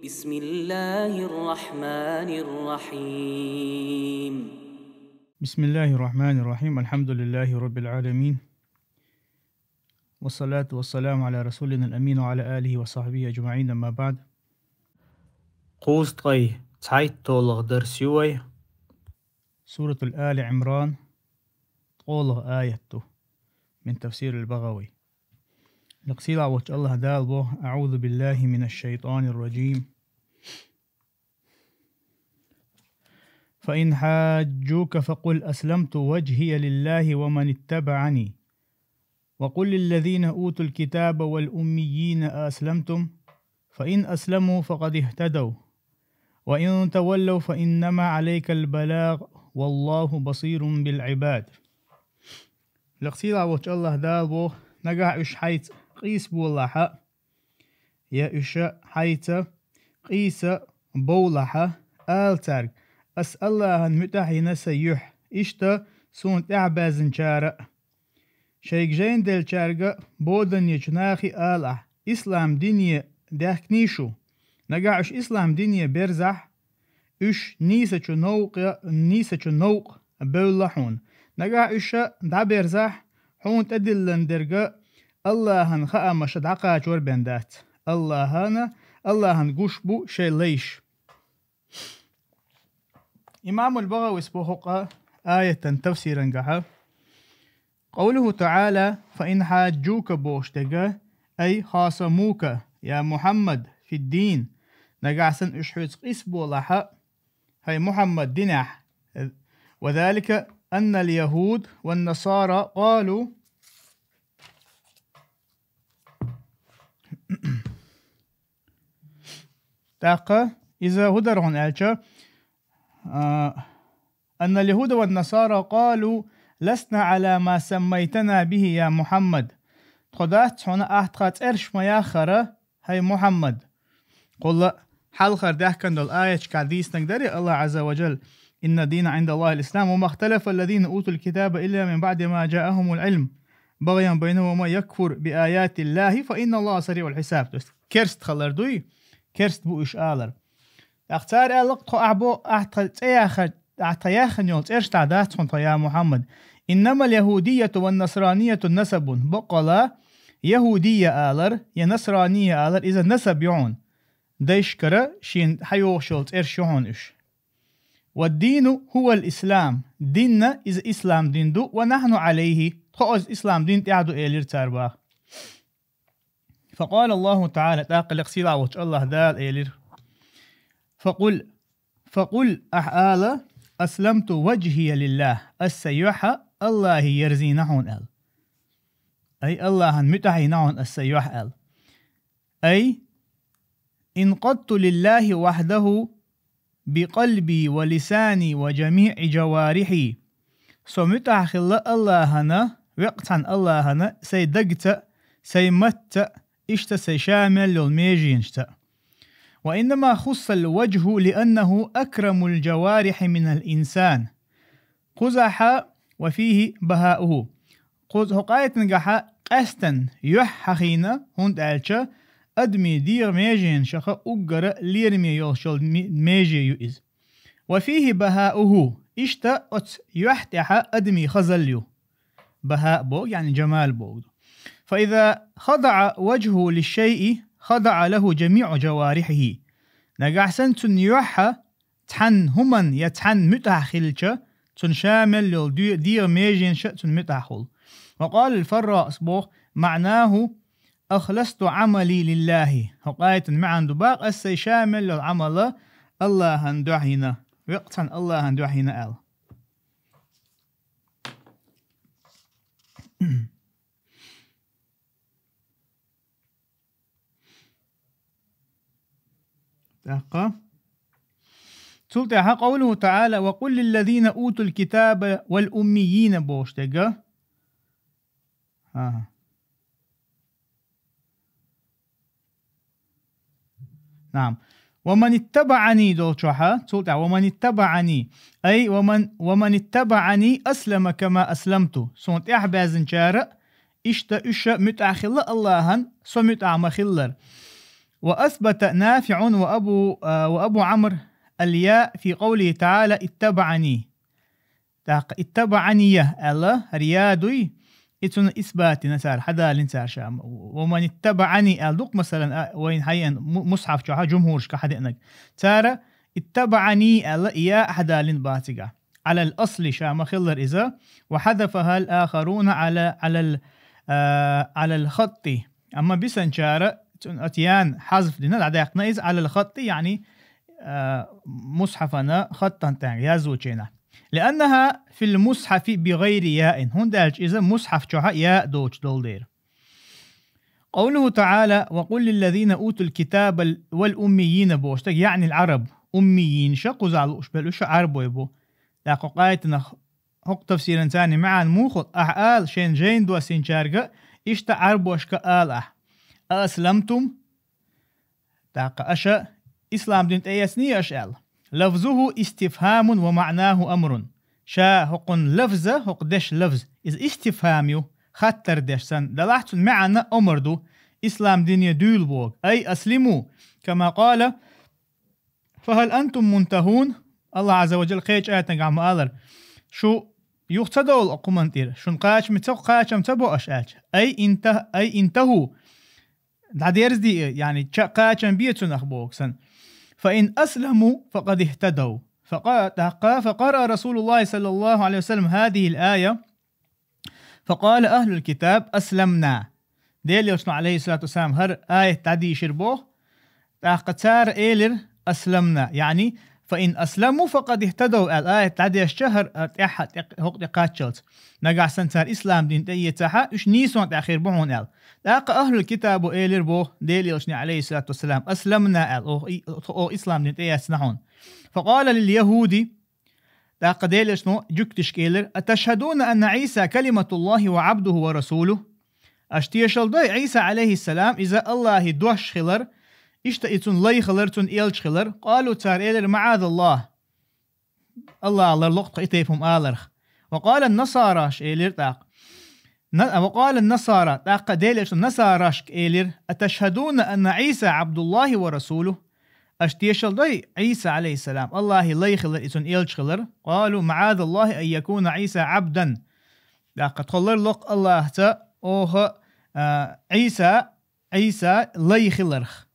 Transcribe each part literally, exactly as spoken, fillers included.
بسم الله الرحمن الرحيم. بسم الله الرحمن الرحيم. الحمد لله رب العالمين. والصلاة والسلام على رسولنا الأمين وعلى آله وصحبه أجمعين. أما بعد. Кхузткъай цхьайттолагъа дарс ю вай. Суратул Али Имран, ткъолагъа аят ду, мин тафсир аль-Багъави. Лекъсийла волчу Аллах Дала боху: أعوذ بالله من الشيطان الرجيم. فإن حاجوك فقل أسلمت وجهي لله ومن اتبعني، وقل للذين أوتوا الكتاب والأميين أأسلمتم؟ فإن أسلموا فقد اهتدوا، وإن تولوا فإنما عليك البلاغ، والله بصير بالعباد. Лекъсийла волчу Аллах Дала боху: нагахь уьш хьайца къийса болахьа, я уьш хьайца къийса бовлахьа, ала цаьрга: ас Аллахьан муьтӀахь йина сан юьхь, иштта суна тӀаьхьабаьзначара а. Шайга жайна деллачаьрга а, боданечу нахе а алахь: ислам дине даьхкиний шу? Нагахь уьш ислам дине берзахь, уьш нийсачу новкъа, нийсачу новкъа бевлла хьуна. Нагахь уьш дӀаберзахь, хьуна тӀедиллина дерг Аллахьан хаамаша дӀакхачор бен дац. Аллахьана, Аллахьан гуш бу шайн лайш. Имамул Багъавис боху хӀокху аятан тафсирангахьа: قوله تعالى: فإن حاجوك бохуш дерг, أي خاصموك يا محمد في الدين, нагахь санна уьш хьоьца къийса болахьа, хӀай Мухьаммад, динехь. وذلك أن اليهود والنصارى قالوا. ТӀаккха иза хӀун дара хьуна аьлча, а, أن اليهود والنصارى قالوا: لسنا على ما سميتنا به يا محمد. Тхо дац хьуна ахь тхан цӀераш ма яххара, хӀай Мухьаммад. Кхулла хьалхара даьхкина долу аяташкахь дийцинарг дарий Аллах Азза ва Джалла: إن الدين عند الله الإسلام وما اختلف الذين أوتوا الكتاب إلا من بعد ما جاءهم العلم بغيا بينهم ومن يكفر بآيات الله فإن الله سريع الحساب. То есть керст хилар дуй, керст бу уьш алар. ТӀаккха цара аьлла: тхо ахь бо, ахь тхан цӀе яххар, ахь тхан яьхна йолу цӀераш тӀехь дац хьуна тхо, я Мухьаммад. إنما اليهودية والنصرانية نسب. Баккъала, яхӀудия алар, я насрания алар, иза насаб ю хьуна. Дайшкара шена хьайогӀуш йолу цӀераш ю хьуна уьш. والدين هو الإسلام. Динна иза ислам дин ду, ونحن عليه. Тхо оцу ислам дин тӀехь ду, элира цара баха. فقال الله تعالى, тӀаккха лекха сийлахь волчу Аллах Дала элира: فقل, فقل, ахь ала: أسلمت وجهي لله, ас сан юьхь Аллахе ерзийна хьуна аьлла. Ай, Аллахьан муьтӀахь йина хьуна ас сан юьхь аьлла. أي انقدت لله وحده بقلبي ولساني وجميع جوارحي. Со муьтӀахь хилла Аллахьана, веккъа цхьана Аллахьана, сайн дагца, сайн матца, иштта сайн ша мел йолу меженашца. وإنما خص الوجه لأنه أكرم الجوارح من الإنسان. Кхузахьа وفيه بهاؤه. Кхуза хӀокху аятангахьа къаьстина юьхь хьахийна, хӀунда аьлча адамийн дегӀан меженашха уггара лераме йолуш йолу ми-, меже ю иза. وفيه بهاؤه, иштта оцу юьхь тӀехьа адамийн хазалла ю. Бахаъ боху, яъни жамал боху. فإذا خضع وجهه للشيء خضع له جميع جوارحه. Нагахь санна цуьнан юьхь цхьана хӀуманна я цхьанна муьтӀахь хилча, цуьнан ша мел йолу де-, дегӀан меженаш а цуьнан муьтӀахь хуьлу. وقال الفراء, боху: معناه أخلصت عملي لله. ХӀокху аятан маьӀна ду бакъ: ас сайн ша мел йолу Ӏамал Аллахьан дуьхьа йина, веккъа цхьана Аллахьан дуьхьа йина аьлла. ТӀаккха. Цул тӀаьхьа قوله تعالى: وقل للذين أوتوا الكتاب والأميين бохуш дерг. ХӀа-хӀа. نعم. ومن اتبعني долчохьа, цул тӀаьхьа ومن اتبعني. أي ومن، ومن اتبعني أسلم كما أسلمت. Суна тӀаьхьабаьзначара иштта уьш а муьтӀахь хилла Аллахьан, со муьтӀахь ма-хиллара. وأثبت نافع وأبو، آه، وأبو عمرو الياء في قوله تعالى: اتبعني. ТӀаккха «اتبعني» аьлла, хӀара я дуй, и цунна исбат дина цара, хьадалийна цара ша. «ومن اتبعني» аьлла ду-кх, масалан, а, вайна хьаеана му-, мусхьаф чохь а жумхӀурашка хьадеанарг. Цара «اتبعني» аьлла, и я а хьадалийна бац цигахь. على الأصل, ша ма-хиллара иза, وحذفها الآخرون على، على ال-، а, على الخط. Амма бисанчара цун оцу ян хьазф дина, дӀадаьккхина иза على الخط, яъни, а, мусхьафана хаттан тӀехь язучу хенахь. لأنها في المصحف بغير ياء. ХӀунда аьлча иза мусхьаф чохь а я доцуш долу дела. قوله تعالى: «وقل للذين أوتوا الكتاب والأميين», бохуш дерг, يعني العرب, уммиййинаш, кхузахь лууш болу уьш Ӏарбой бу. ТӀаккха кху аятах хӀокху тафсиранца маьӀна муха? Ахь ала шайна жайна доссийначаьрга, иштта Ӏарбошка ала ахь: «أأسلمتم?» ТӀаккха аша ислам дин тӀеэцний аша аьлла. لفظه استفهام ومعناه أمر. Ша хӀокхун лафза, хӀокху дешан лафза, иза истифхам ю, хаттар деш санна, делахь цуьнан маьӀна омар ду, ислам дине дуьйла боху. أي أسلموا، كما قال: «فهل أنتم منتهون؟» АллахӀ Ӏазза ва Джалла кхечу аятагахь ма алара: «Шу юха ца довлу оцу хӀуманна тӀера? Шуна кхачаме ца, кхачам ца бо аша?» аьлча. «أي انته-، أي انتهوا». ДӀадерзаде, яъни, ча-, кхачам бе цунах боху санна. «فإن أسلموا فقد اهتدوا». فق-، тӀаккха: «فقرأ رسول الله صلى الله عليه وسلم هذه الآية». «فقال أهل الكتاب: أسلمنا». Делан Элчано, Ӏалайхиссалату вассалам, хӀара аят дӀадийшира боху. ТӀаккха цара элира: «أسلمنا», яъни: «فإن أسلموا فقد اهتدوا», аьлла аят дӀадешча, хӀара, а, тӀаьхьа, тӀе-, хӀокху тӀе кхаччалц. Нагахь санна цара ислам дин тӀеэцахь, уьш нийсонан тӀехь хир бу хьуна аьлла. ТӀаккха ахьлул китабо элира боху Делан Элчане, Ӏалайхиссалату вассалам: «أسلمنا», аьлла, оха и-, оха ислам дин тӀеэцна хьуна. «فقال لليهود», тӀаккха Делан Элчано жуьгташка элира: «أتشهدون أن عيسى كلمة الله وعبده ورسوله؟» Аша тешал дой, Ӏийса, Ӏалайхиссалам, иза АллахӀан дош хилар, иштта и цуьнан лай хилар, цуьнан элча хилар? «قالوا», цара элира: «معاذ الله». АллахӀ ларло-кх тхо и тайпа хӀума аларх. «وقال النصارى», аша элира тӀаккха. На-, «وقال النصارى», тӀаккха Делан Элчано насарашка элира: «أتشهدون أن عيسى عبد الله ورسوله؟» Аша тешал дой, Ӏийса, Ӏалайхиссалам, АллахӀан лай хилар, и цуьнан элча хилар? «قالوا معاذ الله أن يكون عيسى عبدا». ТӀаккха тхо ларло-кх АллахӀца оха, а, Ӏийса, Ӏийса лай хиларх.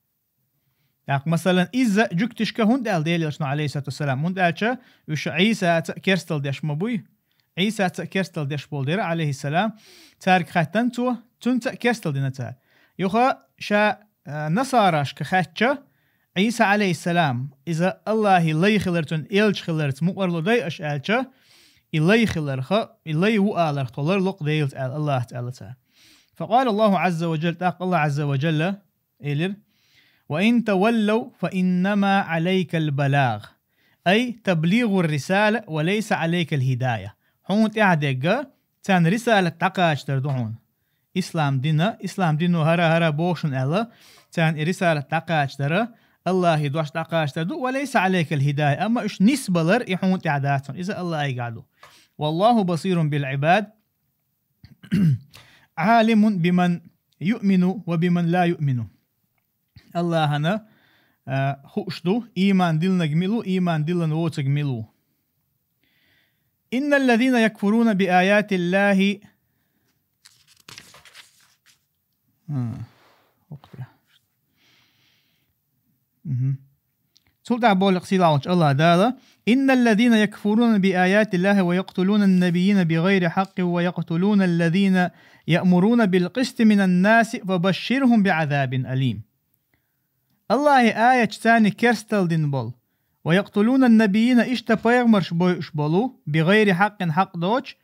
ТӀаккха, масалан, изза жуьгташка хӀунда аьлла Делан Элчано, Ӏалайхиссалату вассалам? ХӀунда аьлча уьш Ӏийсаца керстал деш ма буй. Ӏийсаца керстал деш болу дера, Ӏалайхиссалам. Цаьрга хаьттина цо, цуьнца а керстал дина цара. Юха ша, а, насарашка хаьттича, Ӏийса, Ӏалайхиссалам, иза АллахӀан лай хилар, цуьнан элча хиларца мукъарло дой аша аьлча, и лай хиларх, и лай ву аларх тхо ларло-кх Делаца аьлла, АллахӀца аьлла цара. «فقال الله عز وجل», тӀаккха АллахӀ Ӏазза ва Джалла элира: «وإن تولوا فإنما عليك البلاغ، أي تبليغ الرسالة وليس عليك الهداية». Хьуна тӀаьхьа дерг царна рисалат дӀакхачадар ду хьуна. Ислам дина, ислам дино хӀара-хӀара боху шуна аьлла, царна и рисалат дӀакхачадар, АллахӀан дош дӀакхачадар ду, «وليس عليك الهداية», амма уьш нисбалар и хьуна тӀаьхьа дац хьуна, иза АллахӀан тӀехь ду. «والله بصير بالعباد». «عالم بمن يؤمن وبمن لا يؤمن». АллахӀана, а, хууш ду, ийман диллинарг мила ву, ийман диллина воцург мила ву. «إن الذين يكفرون بآيات الله». А, окей. Мгм. Цул тӀаьхьа боху сийлахьчу АллахӀ Дала: «إن الذين يكفرون بآيات الله ويقتلون النبيين بغير حق ويقتلون الذين يأمرون بالقسط من الناس فبشرهم بعذاب أليم». АллахӀан аяташ царна керстал дина болу. «ويقتلون النبيين», иштта пайхамарш бойуш болу, «بغير حق», хьакъ доцуш,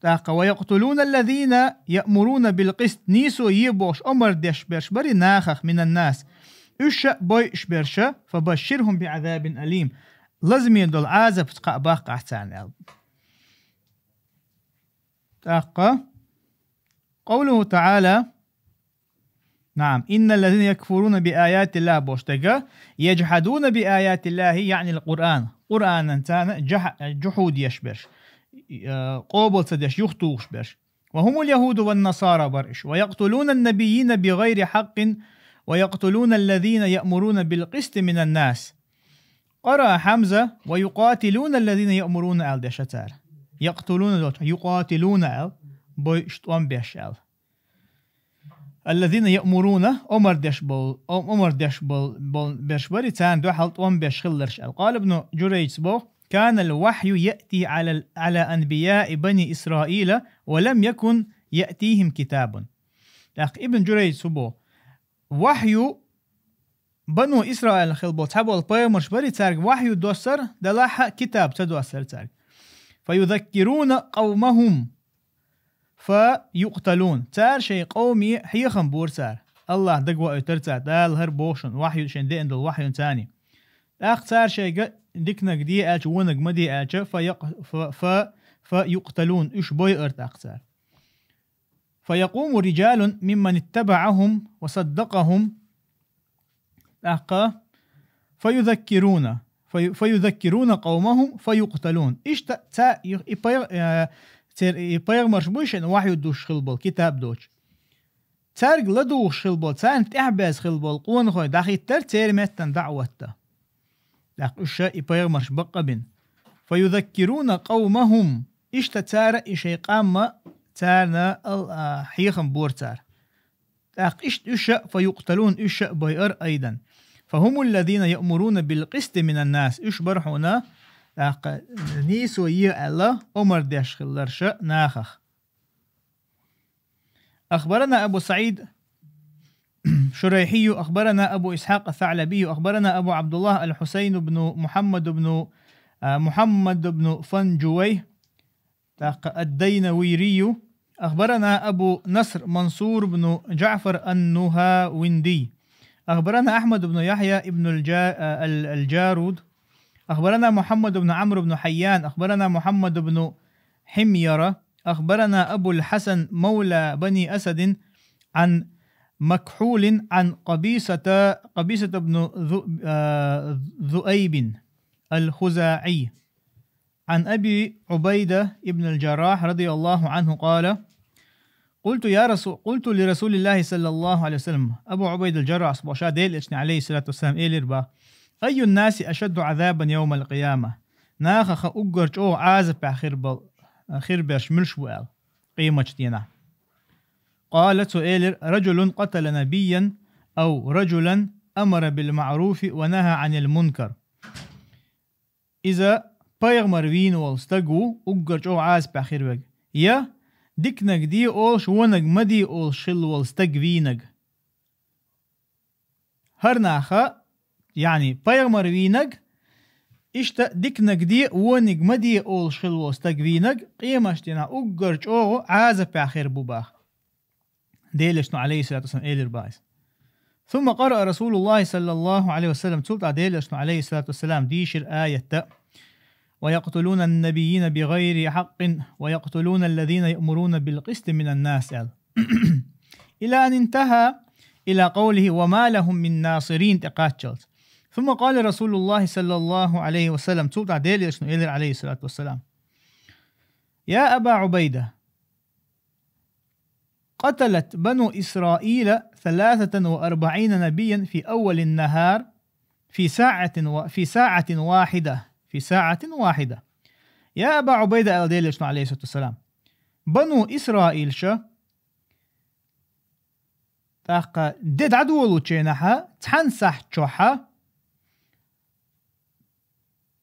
тӀаккха «ويقتلون الذين يأمرون بالقسط», нийсо е бохуш омар деш берш барий нахах, «من الناس». Уьш а бойуш берш, «فبشرهم بعذاب أليم». Лазаме долу Ӏазапца кхаъ баккха ахь царна аьлла. ТӀаккха قوله تعالى: «نعم، إن الذين يكفرون بآيات الله», бохуш дерг, «يجحدون بآيات الله», яъни القرآن. Къуръанан царна жахь-, жухьуд еш берш, э, къобал ца деш, юхатухуш берш. «وهم اليهود والنصارى», бара уьш. «ويقتلون النبيين بغير حق ويقتلون الذين يأمرون بالقسط من الناس. قرأ حمزة: ويقاتلون الذين يأمرون аьлла деш цара. يقتلون долча, يقاتلون аьлла, бой уьш тӀом беш аьлла. الذين يأمرون, омар деш бол, ом-, омар деш бол, бол, беш бари, царна дуьхьал тӀом беш хилларш аьлла. قال ابن جريج боху: كان الوحي يأتي على ال-، على أنبياء بني إسرائيل ولم يكن يأتيهم كتاب. ТӀаккха Ибн Джурайджа цо боху: вахью Бану Исраил хилла болу цхьаболу пайхамарш бари, цаьрга вахью доссара, делахь а китаб ца доссара цаьрга. فيذكرون قومهم فيقتلون. Цара шайн къоме хьехам бора цара. Аллахь дагавоуьйтура цара, Дала хӀара боху шуна, вахью шайн деана долу вахьюн царний. ТӀаккха цара шайга диканиг де аьлча, вониг ма де аьлча, فيق-، ف-، ف-، فيقتلون, уьш бойура тӀаккха цара. فيقوم رجال ممن اتبعهم وصدقهم. ТӀаккха فيذكرون، في-، فيذكرون قومهم فيقتلون. Иштта ца-, и, и пай-, э, цер-, и пайхамарш буй шайн вахью деш хилла болу, китаб доцуш. Цаьрга ладугӀуш хилла болу, царна тӀаьхьабаьзна хилла болу къонахой дӀахӀиттара церан меттана дӀа а хӀотта. ТӀаккха уьш ша и пайхамарш бакъ а бина. فيذكرون قومهم. Иштта цара и шайн къам а царна ал-, а, хьехам бора цара. ТӀаккха иштта уьш ша فيقتلون, уьш ша а бойура айдан. فهم الذين يأمرون بالقسط من الناس. Уьш бара хьуна, тӀаккха нийсо е аьлла, омар деш хилларш нахах. أخبرنا أبو سعيد شريحي، أخبرنا أبو إسحاق الثعلبي، أخبرنا أبو عبد الله الحسين بن محمد بن، آه، محمد بن فنجويه، تق-، الدينويري، أخبرنا أبو نصر منصور بن جعفر النهاوندي، أخبرنا أحمد بن يحيى بن الجا-، آه، ال-، الجارود، أخبرنا محمد بن عمرو بن حيان، أخبرنا محمد بن حميرة، أخبرنا أبو الحسن مولى بني أسد عن مكحول عن قبيصة، قبيصة بن ذؤ-، آه، ذؤيب الخزاعي عن أبي عبيدة بن الجراح رضي الله عنه قال: قلت يا رسول، قلت لرسول الله صلى الله عليه وسلم. Абу Убайда аль-Джаррахьас боху, ша Делан Элчане, алейхиссалату вассалам, элира боху: أي الناس أشد عذابا يوم القيامة؟ Нахах уггар чӀогӀа Ӏазапехь хир бал-, хир берш муьлш бу аьлла, къематан дийнахь. قال, цо элира: رجل قتل نبيا أو رجلا أمر بالمعروف ونهى عن المنكر. Иза пайхамар вийна волу стаг ву уггар чӀогӀа Ӏазапехь хир верг. Я диканиг де олуш, вониг ма де олуш хилла волу стаг вийниг. ХӀара наха, яъни пайхамар вийниг, иштта диканиг де, вониг ма де олуш хилла волу стаг вийниг, къематан дийнахь уггар чӀогӀа Ӏазапехь хир бу боху. Делан Элчано, алейхиссалату вассалам, элира боху иза. ثم قرأ رسول الله صلى الله عليه وسلم, цул тӀаьхьа Делан Элчано, алейхиссалату вассалам, дийшира аятта: ويقتلون النبيين بغير حق ويقتلون الذين يأمرون بالقسط من الناس аьлла. إلى أن انتهى إلى قوله: وما لهم من ناصرين, тӀе кхаччалц. ثم قال رسول الله صلى الله عليه وسلم, цул тӀаьхьа Делан Элчано элира, алейхиссалату вассалам: يا أبا عبيدة، قتلت بنو إسرائيل ثلاثة وأربعين نبيا في أول النهار في ساعة و-، في ساعة واحدة، في ساعة واحدة. Я Аба Убайда, аьлла Делан Элчано, алейхиссалату вассалам, Бану Исраилша, тӀаккха де дӀадолучу хенахь, цхьана сахьт чохь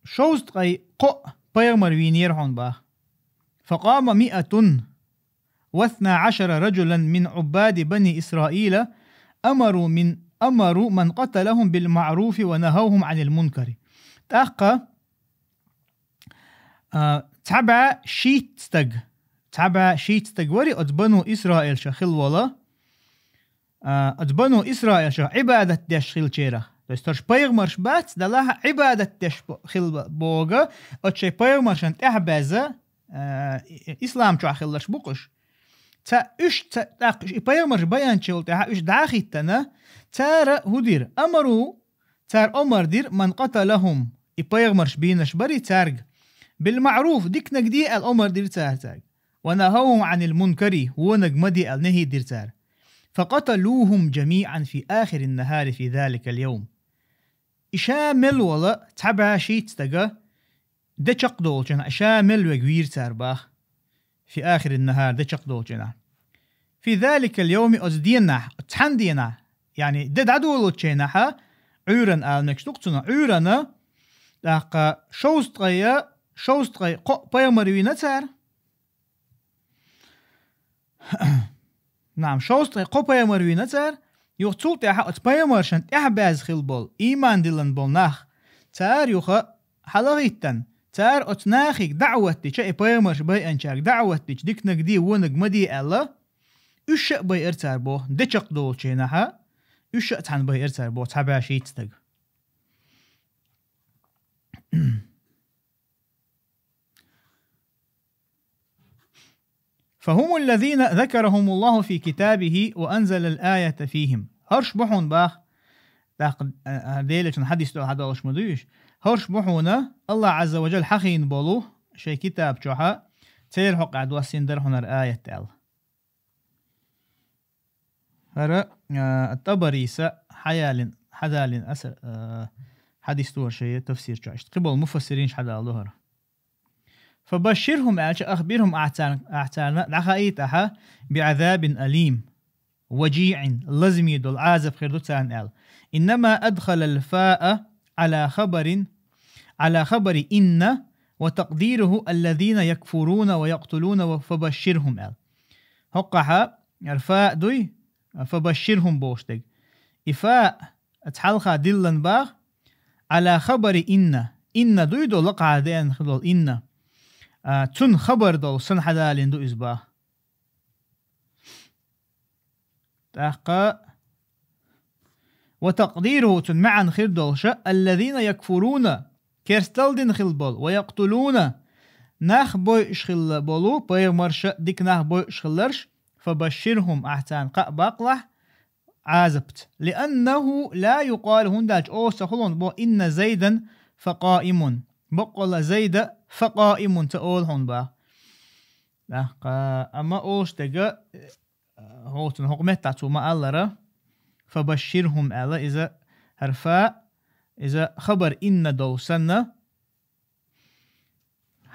шовзткъе кхоъ пайхамар вийнера хьуна боху. فقام مائة واثنا عشر رجلا من عباد بني إسرائيل أمروا من، أمروا من قتلهم بالمعروف ونهوهم عن المنكر. ТӀаккха, а, цхьа бӀе шийтта стаг, цхьа бӀе шийтта стаг вари оцу Бану Исраилша хилла волу, а, оцу Бану Исраилша Ӏибадат деш хиллачарах. То есть, тхуьш пайхамарш бац, делахь а Ӏибадат деш бо-, хилла боху, оцу шайн пайхамаршна тӀаьхьабаьзна, а, и-, ислам чохь хилларш бу-кх уьш. Ца уьш, ца, тӀаккха и пайхамарш байинчул тӀаьхьа уьш дӀа а хӀиттина, цара хӀун дира? أمروا, цара омар дира, من قتلهم, и пайхамарш бийнарш барий цаьрга, بالمعروف, диканиг де аьлла омар дира цара цаьрга. ونهوهم عن المنكر, вониг ма де аьлла нахӀий дира цара. فقتلوهم جميعا في آخر النهار في ذلك اليوم. И ша мел вола цхьа бӀаь шийтта стага де чакхдолчу хенахь, ша мел верг вийра цара боху. في آخر النهار, де чакхдолчу хенахь. في ذلك اليوم, оцу денахь, цхьана денахь, яъни де дӀадолучу хенахь, Ӏуьйрана ала мегаш ду-кх цунах, Ӏуьйрана, тӀаккха шовзткъе, шовзткъе кхоъ пайхамар вийна цара. Нагахь шовзткъе кхо пайхамар вийна цара, юха цул тӀаьхьа оцу пайхамаршна тӀаьхьабаьзза хилла болу, ийман диллина болу нах, цара юха хьалагӀиттина, цара оцу нахе даӀват дича, и пайхамарша байинчаьрга даӀват дича, диканиг де, вониг ма де аьлла, уьш а байира цара боху, де чакхдолучу хенахь, уьш а цхьаьна байира цара боху, цхьа бӀаь шийтта стаг. فهم الذين ذكرهم الله في كتابه وأنزل الآية فيهم. ХӀорш бу хьуна боху, тӀаккха, а, а, Делан хьадис тӀехь хьадолуш ма дуй уьш. ХӀорш бу хьуна, АллахӀ Ӏазза ва Жалла хьахийна болу шайн китаб чохь, церан хьокъехь доссийна дара хьуна хӀара аят аьлла. ХӀара, а, ТӀабарис хьаялина, хьадалийна аса, а, хьадис ду хӀара шайн тафсир чохь. Иштта кхин болу муфассиринаш хьадалу хӀара. فبشرهم аьлча, أخبرهم, ахь царна, ахь царна дӀахаийта ахьа, بعذاب أليم, وجيع, лазаме долу Ӏазап хир ду царна аьлла. إنما أدخل الفاء على خبر، على خبر إن، وتقديره الذين يكفرون ويقتلون و-، فبشرهم аьлла. ХӀокхахь хӀара фа дуй, فبشرهم бохуш дерг. И фа, цхьалха диллина боху, على خبر إن. إن дуй долу, лакхахь деана хир долу إن. А, цунна хабар долу санна хьадалийна ду иза боху. ТӀаккха وتقديره, цуьнан маьӀна хир долуша, الذين يكفرون, керсталла дина хилла болу, ويقتلون, нах бойуш хилла болу, пайхамарша дика нах бойуш хилларш, فبشرهم, ахь царна кхаъ баккхалахь Ӏазапца. لأنه لا يقال, хӀунда аьлча олуш ца хуьлу боху, إن زيدا فقائم. Баккъалла Зайда فقائم ца олу хьуна боху. ТӀаккха, амма олуш дерг, хӀокхуьнан хӀокху меттехь цо ма-аллара, فبشرهم аьлла, иза хӀара фа, иза хабар إن долу санна,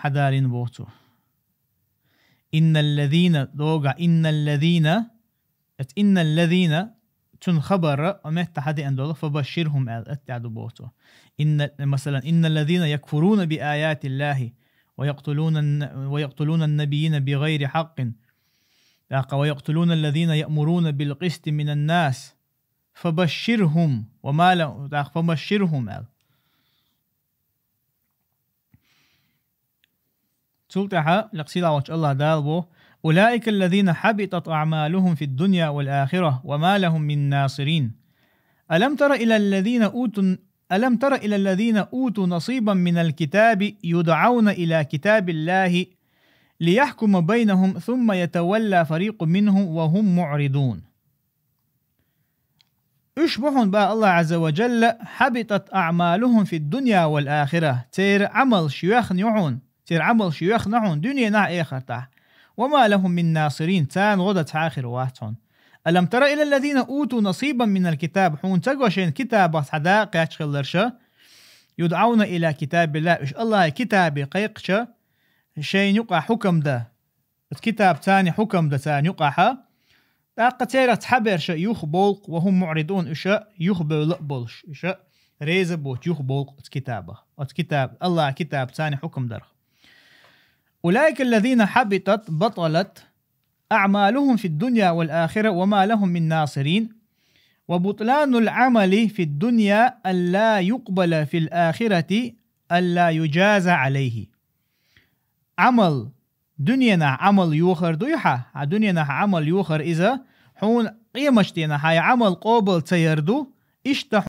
хьадалийна боху цо. إن الذين, догахь, إن الذين, эц إن الذين, цуьнан хабар, а, меттахь хьадеана долу, فبشرهم аьлла, атта ду боху цо. إن، масалан, إن الذين يكفرون بآيات الله ويقتلون الن-، ويقتلون النبيين بغير حق. ТӀаккха ويقتلون الذين يأمرون بالقسط من الناس فبشرهم وما لهم، тӀаккха فبشرهم аьлла. Цул тӀаьхьа лекха сийлахь волчу АллахӀ Дала боху: أولئك الذين حبطت أعمالهم في الدنيا والآخرة وما لهم من ناصرين. ألم تر إلى الذين أوتوا ألم تر إلى الذين أوتوا نصيبا من الكتاب يدعون إلى كتاب الله ليحكم بينهم ثم يتولى فريق منهم وهم معرضون. Уьш бу хьуна боху АллахӀ Ӏазза ва Жалла: حبطت أعمالهم في الدنيا والآخرة. Церан Ӏамалш йоьхна ю хьуна, церан Ӏамалш йоьхна хьуна дуьненахь а, эхартахь а. وما لهم من ناصرين. Царна гӀо дан цхьа а хир вац хьуна. ألم تر إلى الذين أوتوا نصيبا من الكتاب. Хьуна ца го шайна китабах цхьа дакъа кхаьчна хилларша? يدعون إلى كتاب الله. Уьш АллахӀан китабе кхайкхича, шайна юкъахь хьукам дан. Оцу китабца царна хьукам дан царна юкъахь. ТӀаккха церах цхьаберш юхабовлу, وهم معرضون, уьш юхабевлла а болуш, уьш реза а боцуш юхабовлу оцу китабах. Оцу китаб, АллахӀан китабца царна хьукам дарх. أولئك الذين حبطت، بطلت، أعمالهم في الدنيا والآخرة وما لهم من ناصرين. وبطلان العمل في الدنيا ألا يقبل في الآخرة ألا يجازى عليه. Ӏамал, дуьненахь Ӏамал йохар дуй хьан, хьан дуьненахь Ӏамал йохар иза, хьуна къематдийнахь хьан Ӏамал къобал ца яр ду, иштта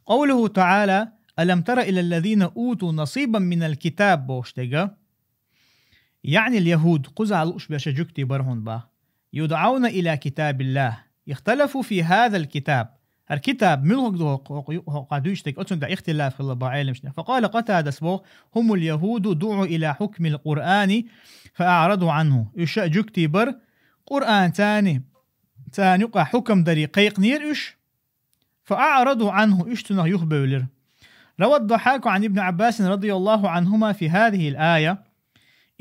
قوله تعالى: ألم تر إلى الذين أوتوا نصيبا من الكتاب, бохуш дерг, يعني اليهود, кхузахь лууш берш жуьгтий бар хьуна боху. يدعون إلى كتاب الله. اختلفوا في هذا الكتاب. ХӀара китаб муьлхарг ду хӀокху, хӀокху, хӀокху дуьйцуш дерг, оцунна тӀехь ихтилаф хилла боху Ӏеламнаха. فقال قتادة, боху: هم اليهود دعوا إلى حكم القرآن فأعرضوا عنه. Уьш а жуьгтий бар, Къуръан царна, царна юкъахь хьукам даре кхайкхинера уьш. فأعرضوا عنه, уьш цунах юхабевлира. روى الضحاك عن ابن عباس رضي الله عنهما في هذه الآية: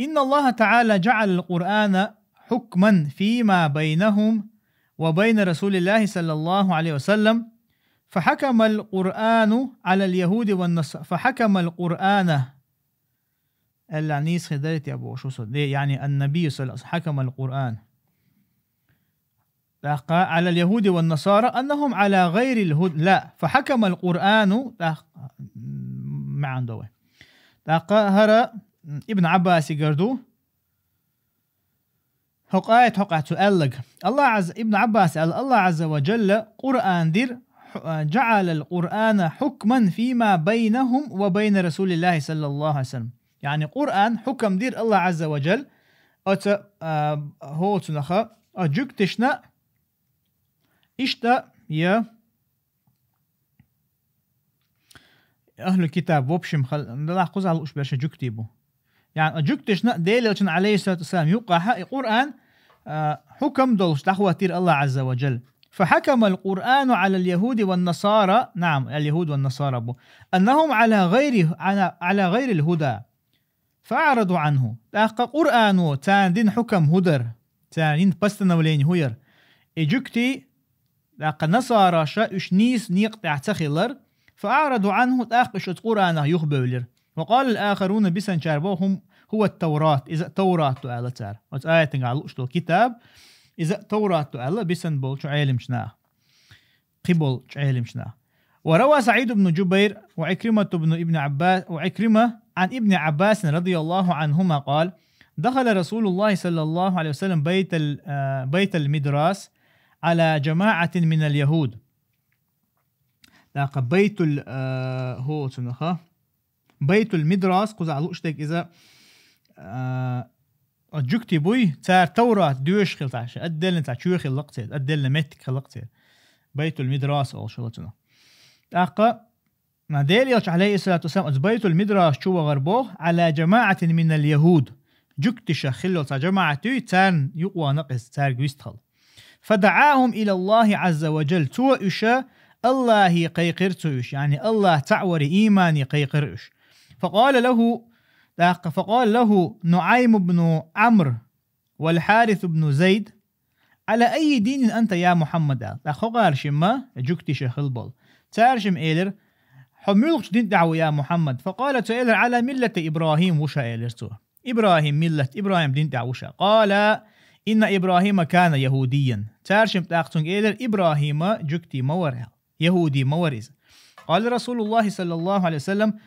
إن الله تعالى جعل القرآن حكما فيما بينهم وبين رسول الله صلى الله عليه وسلم، فحكم القرآن على اليهود والنصارى، فحكم القرآن, аьлла нийса хир дарий те бохуш ву со, де, يعني النبي صلى الله عليه وسلم حكم القرآن. ТӀаккха على اليهود والنصارى أنهم على غير الهدى. لا، فحكم القرآن, тӀаккха, м, маьӀна до вай. ТӀаккха хӀара Ибн Ӏаббасигара ду. ХӀокху аят хьокъехь цо аьлларг. Аллах Ӏазза, Ибн Ӏаббас аьлла, Аллах Ӏазза ва Джалла Къуръан дира, хьу-, а, جعل القرآن حكما فيما بينهم وبين رسول الله صلى الله عليه وسلم. Яъни Къуръан хьукам дира Аллах Ӏазза ва Джалла оцу, а, хӀоцунах, а, жуьгташна, иштта, я ахлу китаб, в общем, хал-, далахь кхузахь лууш берш жуьгтий бу. Яъни, а, жуьгташна Делан элчанна, Ӏалайхиссалату вассалам, юкъахь и Къуръан, а, хьукам долуш дӀахӀоттийра Аллах Ӏазза ва Джалла. فحكم القرآن على اليهود والنصارى, نعم, اليهود والنصارى бу, أنهم على غير، على، على غير الهدى. فأعرضوا عنه. ТӀаккха Къуръано царна дина хьукам хӀун дара, царна йина постановление хӀун яра? И жуьгтий, тӀаккха насараша уьш нийса некъа тӀехь ца хилар, فأعرضوا عنه, тӀаккха уьш оцу Къуръанах юхабевлира. وقال الآخرون, бисанчара боху, هم، هو التوراة, иза а Таврат ду аьлла цара. Оцу аятагахь лууш долу китаб, иза а Таврат ду аьлла бисан болчу Ӏеламчу наха. Кхин болчу Ӏеламчу наха. وروى سعيد بن جبير وعكرمة بن ابن عباس، وعكرمة عن ابن عباس رضي الله عنهما قال: دخل رسول الله صلى الله عليه وسلم بيت ال-، آه، بيت المدراس على جماعة من اليهود. ТӀаккха Байтул, а, хӀоцунах. Байтул Мидрас, кхузахь лууш дерг иза, а, жуьгтий буй, цара Таврат доьшуш хилла цхьа, отдельно цхьа чоь хилла-кх церан, отдельно меттиг хилла-кх церан. Байтул Мидрас олуш хилла цунах. ТӀаккха, ма, Делан элча, Ӏалайхиссалату вассалам, оцу Байтул Мидрас чу вахара боху, على جماعة من اليهود. Жуьгташах хилла цхьа жамаӀат юй, царна юкъа вахана-кх иза, цаьрга вистхила. فدعاهم إلى الله عز وجل. Цо уьш Аллахе кхайкхира цо уьш, яъни Аллах цхьаъ варе, иймане кхайкхира уьш. فقال له، тӀаккха, فقال له نعيم بن عمرو والحارث بن زيد: على أي دين أنت يا محمد؟ аьлла. ТӀаккха хӀокхара шимма, жуьгташах хилла болу. Цара шимма элира: «Хьо муьлхачу дин тӀехь ву, я Мухьаммад?» فقال، цо элира: «على ملة إبراهيم ву ша», элира цо. ИбрахӀим миллат, ИбрахӀим дин тӀехь ву ша. قال: إن إبراهيم كان يهوديا. Цара шимма тӀаккха цуьнга элира: «ИбрахӀима жуьгтий ма вара», аьлла. ЯхӀуди ма вара иза. قال رسول الله صلى الله عليه وسلم: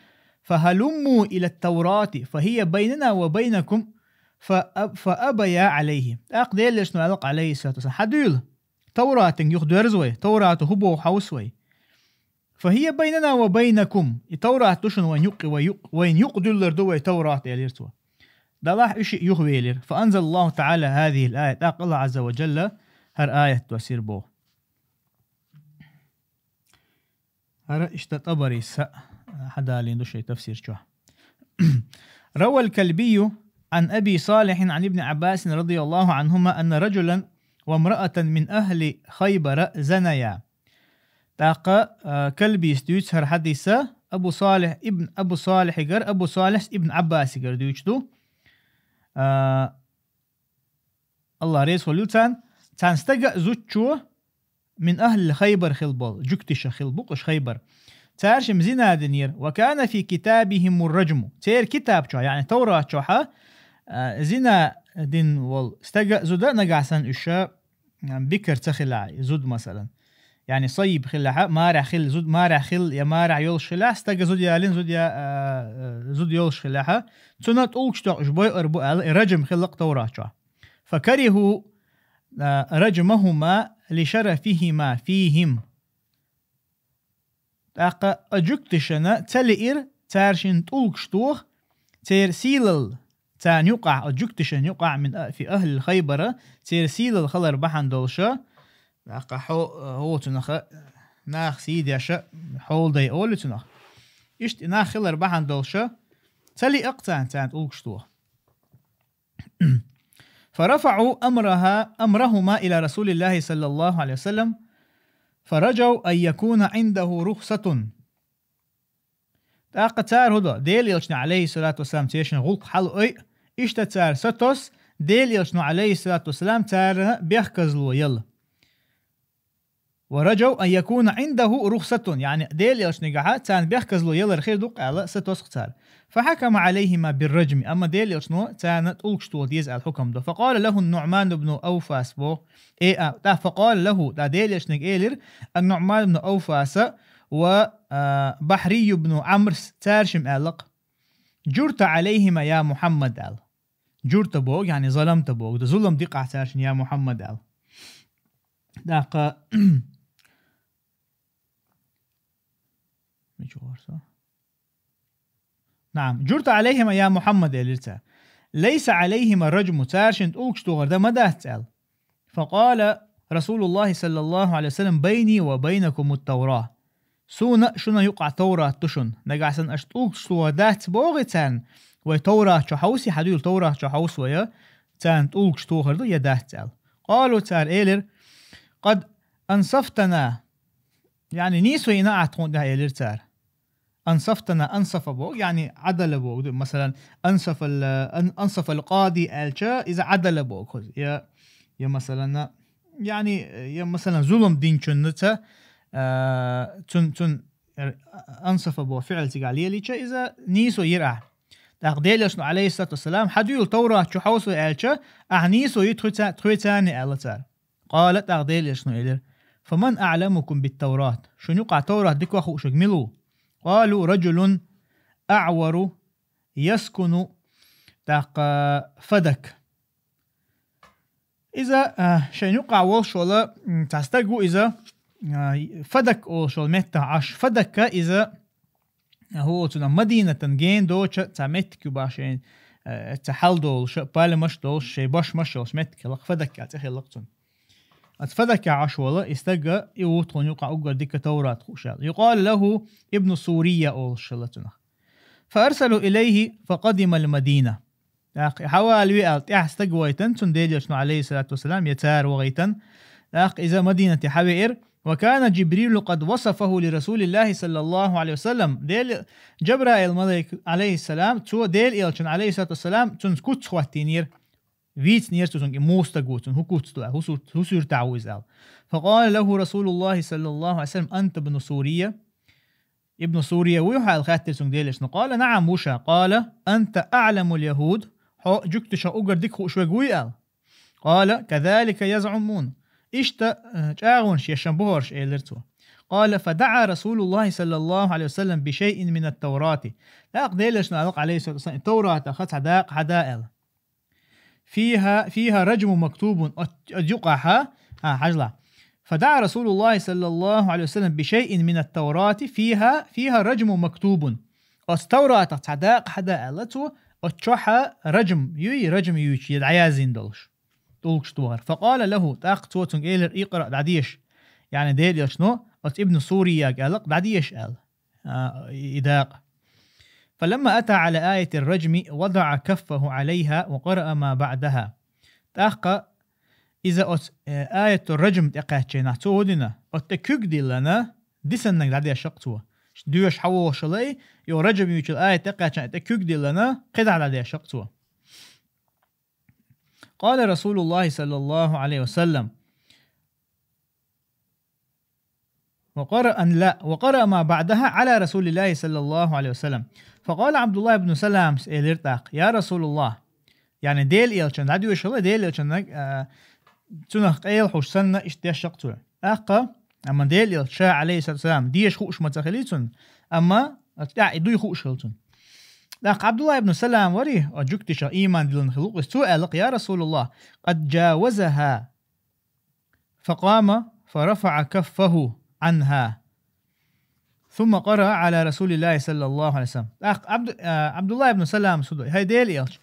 فهلموا إلى التوراة فهي بيننا وبينكم فأب-، فأبيا عليه. ТӀаккха Делан элчано аьлла-кх, Ӏалайхиссалату вассалам: «Хьадуьйла, Тавратан юха доьрза вай, Таврато хӀун боху хьовса вай». فهي بيننا وبينكم. И Таврат ду шуна вайн юккъе, вай юкъ-, вайна юкъа дуьллур ду вай Таврат, элира цо. Далахь уьш юхавелира. فأنزل الله تعالى هذه الآية. ТӀаккха Аллах Ӏазза ва Джалла хӀара аят доссийра боху. ХӀара иштта ТӀабарис хьадалийна ду шайн тафсир чохь. روى الكلبي عن أبي صالح عن ابن عباس رضي الله عنهما أن رجلا وامرأة من أهل خيبر زنيا. ТӀаккха, а, Калбис дуьйцу хӀара хьадиса, Абу Салихь ибн, Абу Салихьигара, Абу Салихьс ибн Ӏаббасигара дуьйцуш ду. А, Аллах реза хуьлийла царна, царна стага а зудчо, мин ахьли Хайбар хилла болу, жуьгташа хилла бу-кх уьш Хайбар. Цара шимма зина динера, ва кана фи китабихимур раджму. Церан китаб чохь, яъни Таврат чохь, а, зина дина волу стага а, зуда а нагахь санна уьш, а, бикар ца хилахь, зуда, масалан. Яъни саййиб хилахь, марехь хилла, зуда марехь хилла, я марехь йолуш хилахь, стага зуда ялийна, зуда я, а, а, зуда йолуш хилахь, цунна тӀулгаш токхуш бойур бу аьлла, и раджм хилла-кх Таврат чохь. Факариху, а, раджмахума лишарафихима фихим. ТӀаккха а жуьгташна ца лиира, цара шин тӀулгаш тоха, церан сийлалла, царна юкъахь, а жуьгташна юкъахь, мин а-, фи ахьли Хайбара, церан сийлалла хилар бахьана долуша, тӀаккха хьо-, хьо цунах, нах сий деш, хьоладай олу цунах. Иштта и нах хилар бахьана долуша, ца лиъакх царна, царна тӀулгаш тоха. فرفعوا أمرها، أمرهما إلى رسول الله صلى الله عليه وسلم، فرجوا أن يكون عنده رخصة. ТӀаккха цара хӀун до, Делан Элчано, алейхиссалату вассалам, цершин гӀуллакх хьалаой, иштта цара сатос, Делан Элчано, алейхиссалату вассалам, царна бехказло яла. ورجوا أن يكون عنده رخصة, яъни Делан Элчанегахьа царна бехказло ялар хир ду-кх аьлла, сатосху цара. فحكم عليهما بالرجم, амма Делан Элчано царна тӀулгаш тоха деза аьлла хьукам до. فقال له النعمان بن أوفاس, боху, э, а, тӀа, فقال له, тӀа Делан Элчанега элира, النعمان بن أوفاس ва, а, Бахьрий ибн Амрс, цара шимма аьлла-кх: جرت عليهما يا محمد, аьлла. Журта боху, яъни заламта боху, ду зулам дикъахь цара шимма, я Мухьаммад, аьлла. ТӀаккха, мича вара со? نعم, جرت عليهما يا محمد, элира цара. ليس عليهما رجم, цара шин тӀулгаш тохар дан ма дац, аьлла. فقال رسول الله صلى الله عليه وسلم: بيني وبينكم التوراة. Суна а, шуна юкъахь Таврат ду шуна. Нагахь санна аша тӀулгаш тохар дац бохий царна, вай Таврат чу хьовсий, хьан дуьйла Таврат чу хьовса вай, царна тӀулгаш тохар ду я дац, аьлла. قالوا, цара элира: قد أنصفتنا, яъни нийсо йина ахьа тхуна тӀехь, элира цара. أنصفتنا, أنصف боху, яъни Ӏадала боху ду. Масалан, أنصف ال-, أن-, أنصف القاضي аьлча, иза Ӏадала боху. Я, я, масалан, яъни, я, масалан, зулам динчунна ца, а, цун, цун, эр-, أنصف боху фиӀл цигахь лелийча, иза нийсо йира ахьа. ТӀаккха Делан Элчано, алейхиссалату вассалам, хьан дуьйла Таврат чу хьовса вай аьлча, ахьа нийсо йи тхоьца-, тхоьцарна, аьлла цара. قال, тӀаккха Делан Элчано элира: فمن أعلمكم بالتوراة؟ Шуна юкъахь Таврат дика хууш верг мила ву? قالوا: رجل أعور يسكن, тӀаккха, Фадак. Иза, а, шайн юкъахь волуш волу, м, цхьа стаг ву иза, а, Фадак олуш волу меттахь Ӏаш. Фадакка иза, а, хӀу оцунах Мадинатан гена доцу цхьа меттиг ю бах шайн, а, цхьа хьал долуша, пальмаш долуш, шайн бошмаш йолуш меттиг хилла-кх, Фадак аьлла цӀе хилла-кх цунна. Оцу Фадакехь Ӏаш волу и стага, и ву тхуна юкъахь уггар дика Таврат хууш аьлла. يقال له ابن سورية олуш хилла цунах. فأرسلوا إليه فقدم المدينة. ТӀаккха и хьавалаве аьлла, тӀаьхьа стаг вайтина цунна Делан Элчано, алейхиссалату вассалам, я цара вахийтина. ТӀаккха иза Мадинате хьавеара. وكان جبريل قد وصفه لرسول الله صلى الله عليه وسلم. Дел-, Джабраил малайк, алейхиссалам, цо Делан Элчанна, алейхиссалату вассалам, цунца куц хӀоттийнера. Вийцинера цо цунга, и муха стаг ву, цунна хӀун куц ду аьлла, хӀун суьрт-, хӀун суьртахь ву иза аьлла. فقال له رسول الله صلى الله عليه وسلم: أنت ابن سورية؟ Ибн Сурия вуй хьо аьлла хаьттира цунга Делан Элчано. قال: نعم, ву ша. قال: أنت أعلم اليهود. Хьо жуьгташах уггар дика хууш верг вуй аьлла. قال: كذلك يزعمون. Иштта, э, чӀагӀонаш еш-м бу хӀорш, элира цо. قال: فدعا رسول الله صلى الله عليه وسلم بشيء من التوراة. ТӀаккха Делан Элчано аьлла-кх, алейхиссалату вассалам, Тавратах цхьа дакъа хьада аьлла. فيها، فيها رجم مكتوب. От, от юкъахьа, а, хьажал. فدعا رسول الله صلى الله عليه وسلم بشيء من التوراة فيها، فيها رجم مكتوب. Оцу Тавратах цхьа дакъа хьада аьлла цо, оцу чохьа раджм юй, раджм юйчу я дӀаяздина долуш. ТӀулгаш тохар. فقال له, тӀаккха цо цунга элира: اقرأ, дӀадеша. Яъни Делан Элчано оцу Ибн Сурияга аьлла-кх, дӀадеша аьлла. А, и, и дакъа. فلما أتى على آية الرجم وضع كفه عليها وقرأ ما بعدها. ТӀаккха иза оцу, э, аяту раджм тӀекхаьччийнахь цо хӀун дина? Оцу тӀе куьг диллина, дисиннарг дӀадешна-кх цо. Доьшуш хьан вогӀуш хилла и, йо раджм юьйчул аят тӀекхаьчча, тӀе куьг диллина, кхидӀа дӀадешна-кх цо. قال رسول الله صلى الله عليه وسلم: وقرأ، لا، وقرأ ما بعدها على رسول الله صلى الله عليه وسلم. فقال عبد الله بن سلام, элира тӀаккха: يا رسول الله, яъни Делан Элчанна дӀадоьшуш хилла, Делан Элчанна, а, цунах къайла хьуш санна, иштта дешна-кх цо. ТӀаккха, амма Делан Элча ша, алейхиссалату вассалам, деша хууш ма ца хилла цунна, амма оцу тӀехь и дуй хууш хилла цунна. ТӀаккха Абдулла ибн Салам варий, оцу жуьгташах ийман диллина хилла ву-кх иза, цо аьлла-кх: يا رسول الله، قد جاوزها. فقام فرفع كفه عنها. ثم قرأ على رسول الله صلى الله عليه وسلم. ТӀаккха Абду-, а, Абдуллах ибн Салам суда, хӀай Дела элча,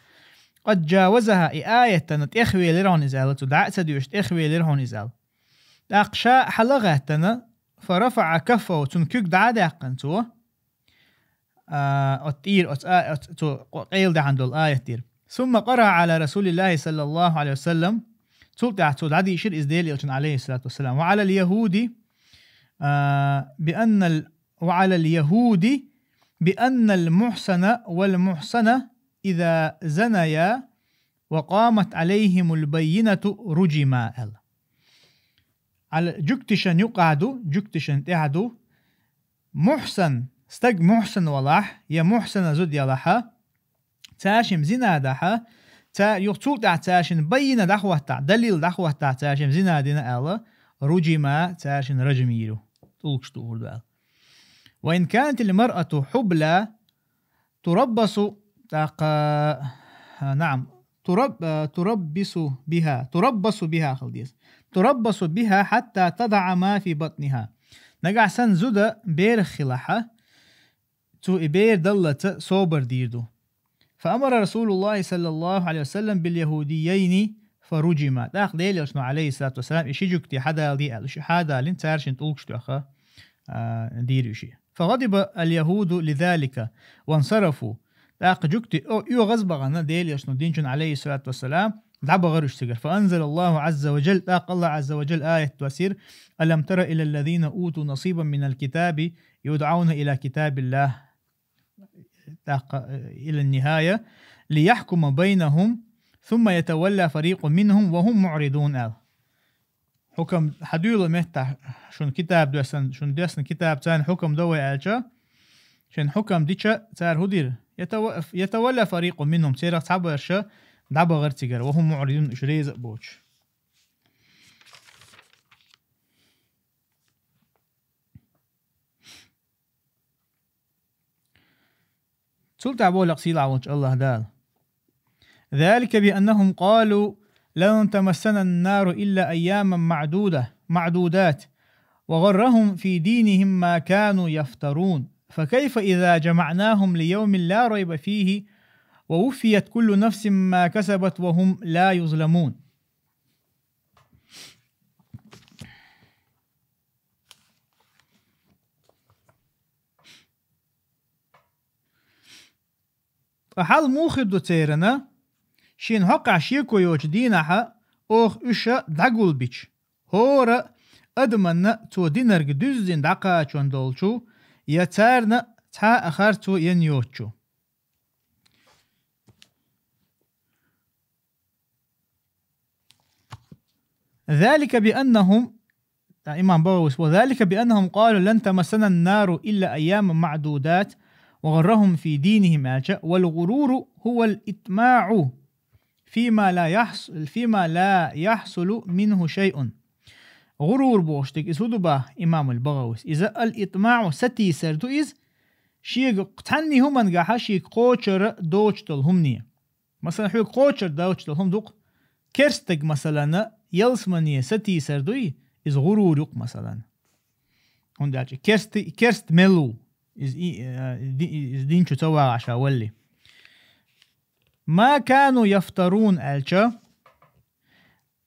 قد جاوزها, и аятана тӀехвелира хьуна иза аьлла, цу дӀа а ца доьшуш, тӀехвелира хьуна иза аьлла. ТӀаккха ша хьала гӀаьттана, فرفع كفه, цун куьг дӀа а даьккхина цо, а, от тӀера, оц а, оц цо къо-, къайла даьхьна долу аят дира. ثم قرأ على رسول الله صلى الله عليه وسلم, цул тӀаьхьа цо дӀадийшира иза Дела элчана, عليه الصلاة والسلام. وعلى اليهود, а, بأن ال-, وعلى اليهود بأن المحصن والمحصنة إذا زنيا وقامت عليهم البينة رجما аьлла. Ӏала жуьгташна юкъахь ду, жуьгташна тӀехь ду, мухьсан, стаг мухьсан валахь, я мухьсана зуда ялахьа, цаьршимма зина дахьа, ца-, юха цул тӀаьхьа цаьршимма байина дӀахӀоттахь, далил дӀахӀоттахь цаьршимма зина дина аьлла, руджима цаьршимма ражим йийр ю, тӀулгаш тухур ду аьлла. وإن كانت المرأة حبلى تربص, тӀаккха, а, наам, тураб-, а, тураббису биха, тураббасу биха хила деза. Тураббасу биха хьатта тадаӀа ма фи батӀниха. Нагахь санна зуда берах хилахьа, цо и бер даллаца собар дийр ду. فأمر رسول الله صلى الله عليه وسلم باليهوديين فرجما. ТӀаккха Делан Элчано, Ӏалайхиссалату вассалам, и ши жуьгти хьадала де аьлла, уьш хьадалийна, цаьршинна тӀулгаш тоьхна, а, дийр уьш. فغضب اليهود لذلك وانصرفوا. ТӀаккха жуьгти, о, оьгӀаз бахана Делан Элчано динчун, Ӏалайхиссалату вассалам, дӀабахара уьш цигара. فأنزل الله عز وجل, тӀаккха Аллах Ӏазза ва Джалла аят доссийра: ألم تر إلى الذين أوتوا نصيبا من الكتاب يدعون إلى كتاب الله. ТӀаккха, э, إلى النهاية: ليحكم بينهم ثم يتولى فريق منهم وهم معرضون аьлла. Хьукам хьадуьйла меттахь, шуна китаб доьссина, шуна доьссина китаб царна хьукам до вай аьлча, шайн хьукам дича цара хӀу дира? يتو-, يتولى فريق منهم, церах цхьабарша дӀабахара цигара, وهم معرضون, уьш реза а боцуш. Цул тӀаьхьа боху лекха сийлахь волчу Аллах Дала: ذلك بأنهم قالوا لن تمسنا النار إلا أياما معدودة، معدودات، وغرهم في دينهم ما كانوا يفترون، فكيف إذا جمعناهم ليوم لا ريب فيه ووفيت كل نفس ما كسبت وهم لا يظلمون. Ткъа хьал муха хир ду церан, шена хьокъехь шеко йоцучу дийнахьа оха уьш дӀагулбича, хӀора адаманна цо динарг дуьззина дӀакхачон долчу, я царна цхьа а харцо ян йоцучу? ذلك بأنهم, а, имам БагӀавис: وذلك بأنهم قالوا لن تمسنا النار إلا أياما معدودات وغرهم في دينهم аьлча, والغرور هو الإطماع فيما لا يحص-, فيما لا يحصل منه شيء. ГӀурур бохуш дерг иза хӀу ду боху имамул БагӀавис? Иза ал-итмаӀу, сатийсар ду иза, шега цхьанний хӀумангахьа шега кхочур доцуш долу хӀумане. Масала, хьоьга кхочур доцуш долу хӀума ду-кх, керстаг, масалана, ялсамане сатийсар дуй, иза гӀурур ю-кх, масалана. ХӀунда аьлча керст, керст мел ву, иза и, э, ди-, иза дин чу ца вагӀахь ша валли. ما كانوا يفترون аьлча,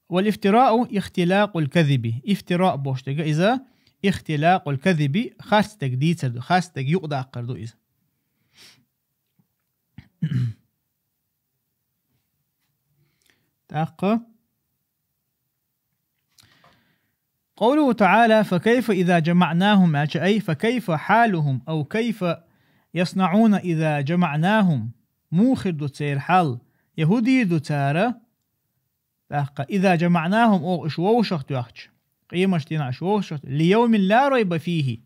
والافتراء اختلاق الكذب. Ифтира бохуш дерг иза, اختلاق الكذب, харц дерг дийцар ду, харц дерг юкъадаккхар ду иза. ТӀаккха: قوله تعالى: فكيف إذا جمعناهم аьлча, أي فكيف حالهم أو كيف يصنعون إذا جمعناهم. Муха хир ду церан хьал, я хӀу дийр ду цара? ТӀаккха: إذا جمعناهم, оха уьш вовшах тоьхча, къематдийнахь уьш вовшах тоьхча, ليوم لا ريب فيه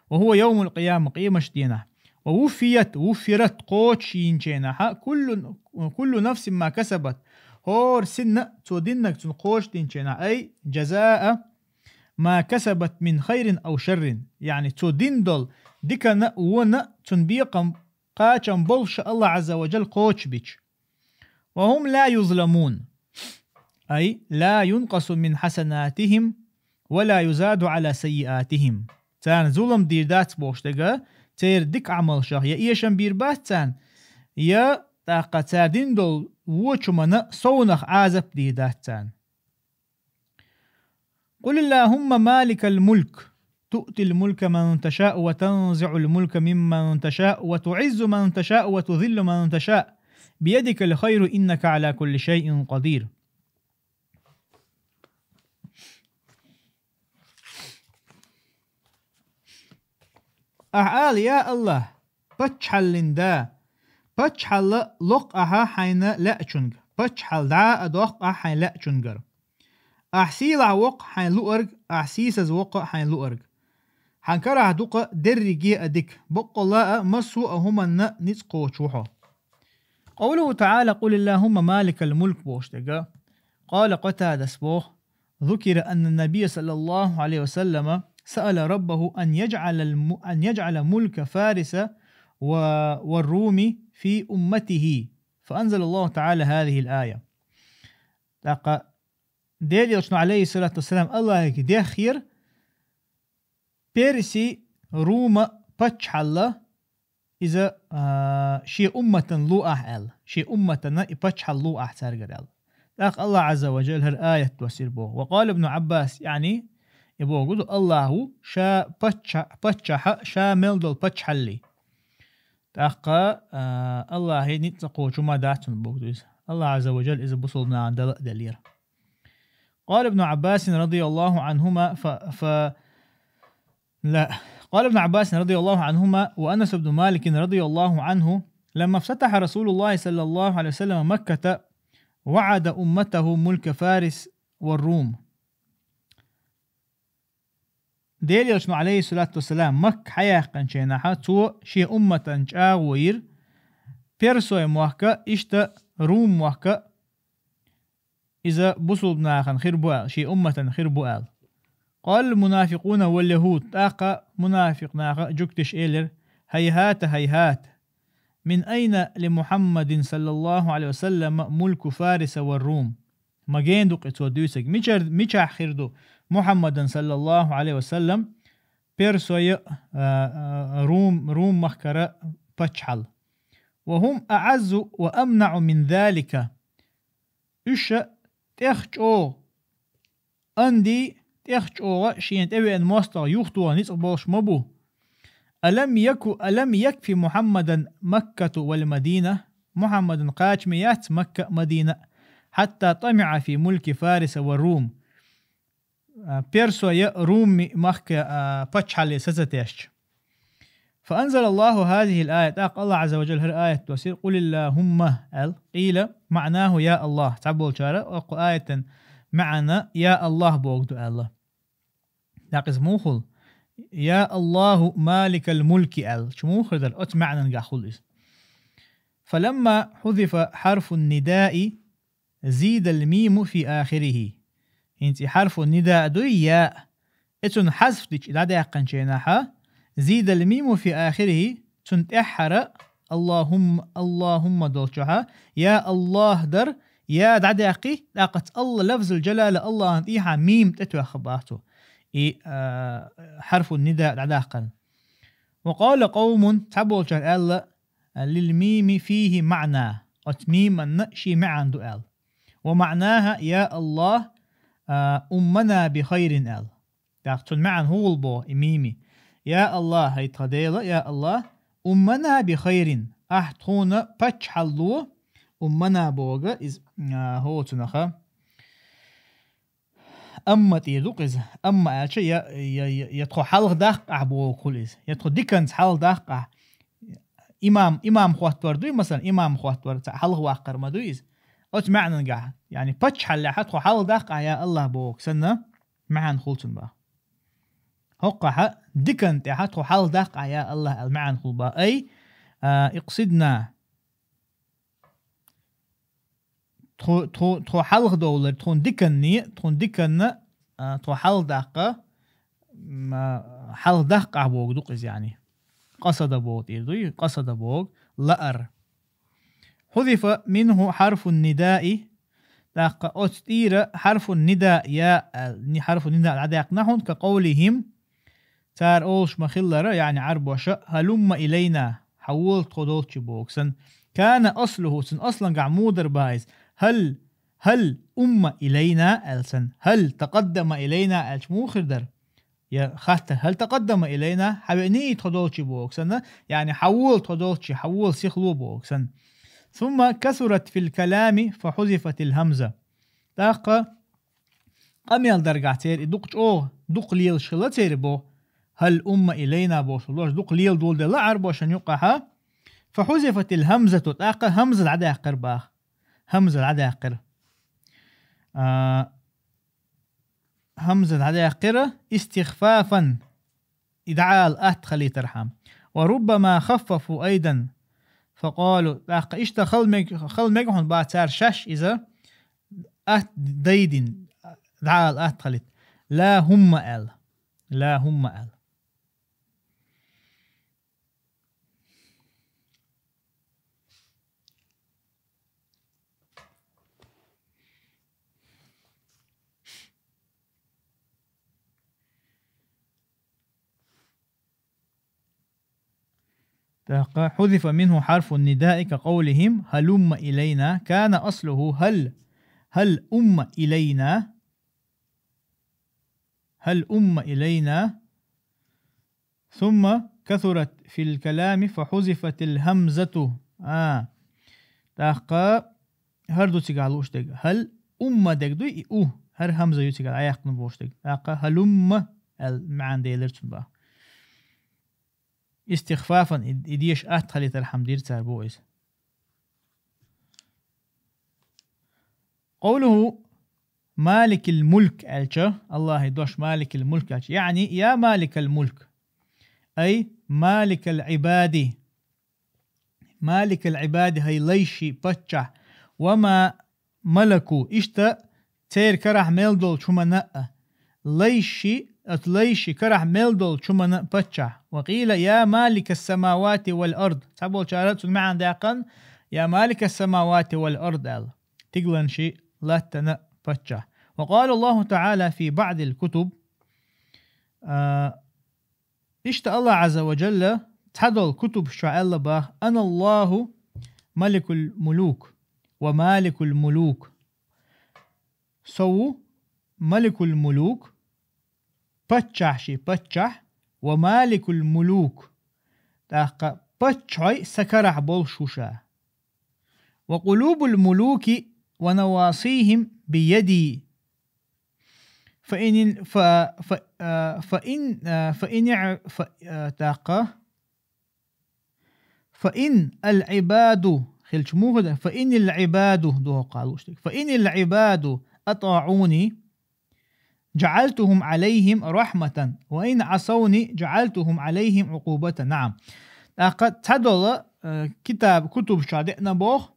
وهو يوم القيامة, къематдийнахь. ووفيت, وفرت, кхочушйинчу хенахьа, كل, كل نفس ما كسبت, хӀора синна цо диннарг цунна кхочушдинчу хенахь, أي جزاء ما كسبت من خير أو شر, яъни цо дина долу дикана а, вона а цунна бекхам, кхачам болуш Аллах Ӏазза ва Джалла кхочушбича. وهم لا يظلمون، أي لا ينقص من حسناتهم ولا يزاد على سيئاتهم. царна зулам дийр дац бохуш дерг, церан дика Ӏамалшах я эшам бийр бац царна, я тӀаккха цара дина долу вочу хӀуманна совнах Ӏазап дийр дац царна. قل اللهم مالك الملك تؤتي الملك من تشاء وتنزع الملك ممن تشاء وتعز من تشاء وتذل من تشاء بيدك الخير إنك على كل شيء قدير. Ахьа ала: «Я АллахӀ, паччахьаллин Да, паччахьалла локх ахьа хьайна лаьачунга, паччахьалла дӀа а доккху ахьа хьайна лаьачунгара. Ахьа сийлахь воккху хьайна луъург, ахьа сийсаз воккху хьайна луъург. Хьан карахь дукха дерриге а дика, баккъалла а массо а хӀуманна ницкъ кхочуш ву хьо». قوله تعالى: قل اللهم مالك الملك бохуш дерг. قال قتادة боху: ذكر أن النبي صلى الله عليه وسلم سأل ربه أن يجعل الم-، أن يجعل ملك فارس و-، والروم في أمته، فأنزل الله تعالى هذه الآية. ТӀаккха Делан Элчано, алейхиссалату вассалам, АллахӀе деххера Перси, Рума паччахьалла иза, а, шен умматана луъахь аьлла, шен умматана и паччахьалла луъахь цаьргара аьлла. ТӀаккха АллахӀ Ӏазза ва Жалла хӀара аят доссийра боху. وقال ابن عباس, яъни, и боху ду, АллахӀа ша пачча-, паччахьа, ша мел долу паччахьаллий. ТӀаккха, а, АллахӀе ницкъ ца кхочуш ма дац хьуна боху ду иза. АллахӀ Ӏазза ва Жалла иза бусулба нахана дала а деллера. قال ابن عباس رضي الله عنهما ف-، ف-، لا. قال ابن عباس رضي الله عنهما وأنس بن مالك رضي الله عنه: لما افتتح رسول الله صلى الله عليه وسلم مكة وعد أمته ملك فارس والروم. Делан Элчано, алейхиссалату вассалам, Макка хьаяьккхинчу хенахь, цо шен умматан чӀагӀо йира, Персой мохк а, иштта Рум мохк а, иза бусулба нахана хир бу аьлла, шен умматана хир бу аьлла. قال المنافقون واليهود, тӀаккха мунафикъ наха, жуьгтиша элира: هيهات هيهات، من أين لمحمد صلى الله عليه وسلم ملك فارس والروم؟ Ма гена ду-кх и цо дуьйцург. Мичара, мичахь хир ду Мухьаммадан, саллаллаху Ӏалайхи ва саллам, Персой а, а, а, Рум, Рум махкара паччахьалла? وهم أعز وأمنع من ذلك. Уьш а тӀех чӀогӀа, анди, тӀех чӀогӀа шена тӀевеана мостагӀа юхатоха ницкъ болуш ма бу. ألم يك، ألم يكف محمدا مكة والمدينة؟ Мухьаммадан кхачаме яц Макка а, Мадина а, حتى طمع في ملك فارس والروم. А, Персой а, Руми махка, а, паччахьалле са ца тешча. فأنزل الله هذه الآية, тӀаккха АллахӀ Ӏазза ва Жалла хӀара аят доссийра: قل اللهم аьлла. قيل معناه يا الله. Цхьаболчара оккху аятан маьӀна «Я АллахӀ» бохург ду аьлла. ТӀаккха иза муха хуьлу? «يا الله مالك الملك» аьлла. Чу муха хир дара? Оцу маьӀнангахь хуьлу иза. فلما حذف حرف النداء زيد الميم في آخره. ХӀинца и хьарфу нида а дуй, я а. Эцунна хьазф дича, и дӀадаьккхинчу хенахьа, زيد الميم في آخره, цунна тӀаьххьара, اللهم، اللهم долчохьа, «يا الله» дара, я дӀадаьккхи, тӀаккха цу Алла, лафзул жалала, АллахӀан тӀехьа мим тӀетоьхна бах цо. И, а, хьарфу нида дӀадаккхарна. وقال قوم, цхьаболчара аьлла: للميم فيه معنى. Оцу миманна шен маьӀна ду аьлла. ومعناها: يا الله، а, أمنا بخير аьлла. ТӀаккха цунна маьӀна хӀун хуьлу боху и мими? «Я АллахӀ, хӀай тхан Дела, я АллахӀ, أمنا بخير, ахь тхуна паччахьалла ло», أمنا боху иза, а, хӀоцунаха. Амма тӀера ду-кх иза. Амма аьлча, я, я, я, я тхо хьалха даккха ахь бохург хуьлу иза. Я тхо диканца хьалха даккха ахь. Имам, имам хӀоттор дуй, масалан, имам хӀоттор, цхьа хьалха ваккхар ма дуй иза. Оцу маьӀнангахь, яъни паччахьаллехьа тхо хьалха даккха ахь, я АллахӀ бохург санна, маьӀна хуьлу цунна бах. ХӀоккхахьа диканна тӀехьа тхо хьалха даккха ахь, я АллахӀ аьлла, маьӀна хуьлу бах. أي، а, اقصدنا. Тхо, тхо, тхо хьалха довлар, тхуна диканне, тхуна диканна, а, тхо хьалха даккха, м, а, хьалха даккха ахь бохург ду-кх иза, яъни. Къасада боху тӀера дуй, къасада бохург, лаар. حذف منه حرف النداء, тӀаккха оцу тӀера хьарфу нида, я, а, ни-, хьарфу нида дӀадаьккхина хьуна, كقولهم, цара олуш ма-хиллара, яъни Ӏарбоша, «هلم إلينا», хьавола тхо долчу боху санна. «كان أصله», цуьнан аслангахь муха дара боху иза? «هل، هلم إلينا» аьлла санна. «هل تقدم إلينا» аьлча муха хир дара? Я хаттар: «هل تقدم إلينا», хьавеъний тхо долчу боху санна, яъни хьавола тхо долчу, хьавола сихло боху санна. «ثم كثرت في الكلام فحذفت الهمزة». ТӀаккха къамел даргахь церан и дукха чӀогӀа, дукха лелаш хилла церан боху, «هلم إلينا» бохуш долуш, дукха лела доладелла Ӏарбошна юккъахьа. «فحذفت الهمزة», тӀаккха хьамза дӀадаьккхира боху. Хьамза дӀадаьккхира. А, хьамза дӀадаьккхира, «استخفافا», и дӀаала атта хилийтархьама. «وربما خففوا أيضا فقالوا». ТӀаккха иштта хила мег-, хила мега хьуна боху цара шаьш иза атта дайдина, дӀаала атта хилийта. «لا هم» аьлла. «لا هم» аьлла. ТӀаккха: «حذف منه حرف النداء كقولهم هلم إلينا، كان أصله هل، هلم إلينا، هلم إلينا، ثم كثرت في الكلام فحذفت الهمزة». А. ТӀаккха хӀара ду цигахь лууш дерг. «هلم» дерг дуй и «у». ХӀара хьамза ю цигахь дӀаяьккхина бохуш дерг. ТӀаккха «هلم» аьлла маьӀна делира цуьнан боху. «استخفافا», и, и деша атта хилийтархьама дира цара боху иза. «قوله مالك الملك» аьлча, АллахӀан дош «مالك الملك» аьлча, яъни: «يا مالك الملك», ай: «مالك العباد». «مالك العباد», хӀай лайши паччахь, «وما ملكوا», иштта церан карахь мел долчу хӀуманна а, лайши, оцу лайши карахь мел долчу хӀуманна а паччахь. «وقيل يا مالك السماوات والأرض». Цхьаболчара цуьнан маьӀна даьккхина: «يا مالك السماوات والأرض» аьлла. Стигланаши латтана а паччахь. «وقال الله تعالى في بعض الكتب». А, Иштта АллахӀ Ӏазза ва Джалла цхьадолу кутубаш чохь аьлла боху: «أنا الله ملك الملوك ومالك الملوك». Со ву Маликул-Мулук, паччахьши паччахь, ва Маликул-Мулук, тӀаккха паччахьой сан карахь болуш ву ша. «وقلوب الملوك ونواصيهم بيدي». فإن ال-، ف-، ف-، آه، فإن، آه، فإن ع-، ف-، آه، تاقة. «فإن العباد», хилча муха ду, «فإن العباد», ду хӀокху луштиг. «فإن العباد أطاعوني جعلتهم عليهم رحمة، وإن عصوني جعلتهم عليهم عقوبة». نعم. ТӀаккха цхьадолу, э, китаб, кутуб чохь деана боху.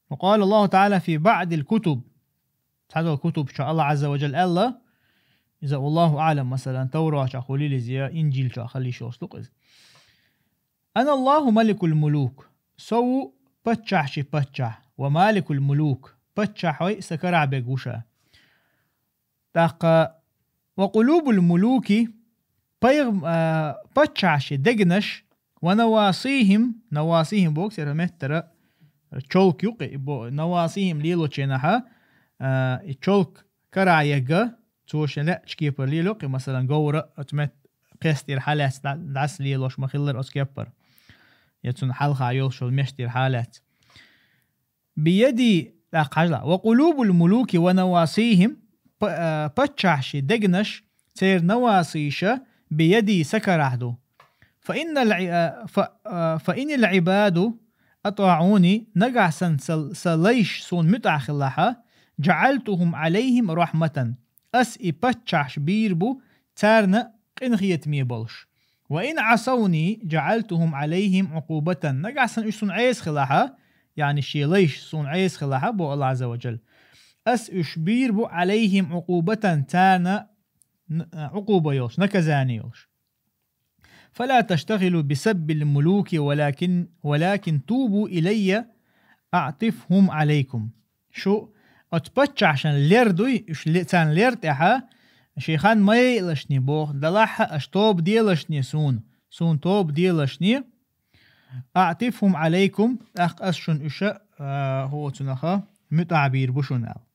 «وقال الله تعالى في بعض الكتب». Цхьадолу кутуб чохь АллахӀ Ӏазза ва Джалла аьлла, иза, валлаху аӀлам, масалан, Таврат чохь хуьлийла иза, я Инжил чохь хила йиш йолуш ду-кх иза. «أنا الله ملك الملوك». Со ву паччахьши паччахь, «ва Маликул-Мулук», паччахьой сан карахь берг ву ша. ТӀаккха «وقلوب الملوك», пайх-, а, паччахьши дегнаш, «ونواصيهم», «نواصيهم» боху церан меттара чолк ю-кх и бо-, «نواصيهم» лелочу хенахь, а, и чолк карахь ерг, цо шен лаьттачу кепара лело-кх и, масалан, говра оцу метта кхеста тӀера хьалаьцна дӀа-, дӀаса лелош ма-хиллара оцу кепара. Я цунна хьалха йолуш йолу мешта тӀера хьалаьцна. «بيدي», тӀаккха хьажал: «وقلوب الملوك ونواصيهم», па-, а, паччахьши дегнаш, церан навасиша, «بيدي», сан карахь ду. «فإن الع-، а, ف-، а, فإن العباد أطاعوني», нагахь санна сан, сан лайш суна муьтӀахь хилахьа, «جعلتهم عليهم رحمة». Ас и паччахьаш бийр бу царна къинхетаме болуш. «وإن عصوني جعلتهم عليهم عقوبة». Нагахь санна уьш суна Ӏеса хилахьа, яъни шен лайш суна Ӏеса хилахьа, боху АллахӀ Ӏазза ва Джалла. Ас уьш бийр бу «عليهم عقوبة», царна н-, Ӏукъуба йолуш, наказание йолуш. «فلا تشتغلوا بسب الملوك ولكن، ولكن توبوا إلي أعطفهم عليكم». Шу оцу паччахьашна лер дуй, уьш ле-, царна лер тӀехьа, Ший хан ма яйалашни боху, далахьа аша тоба делашни суна, суна тоба делашни, أعطفهم عليكم, тӀаккха ас шуна уьш, а, хӀоцунаха муьтӀахь бийр бу шуна аьлла.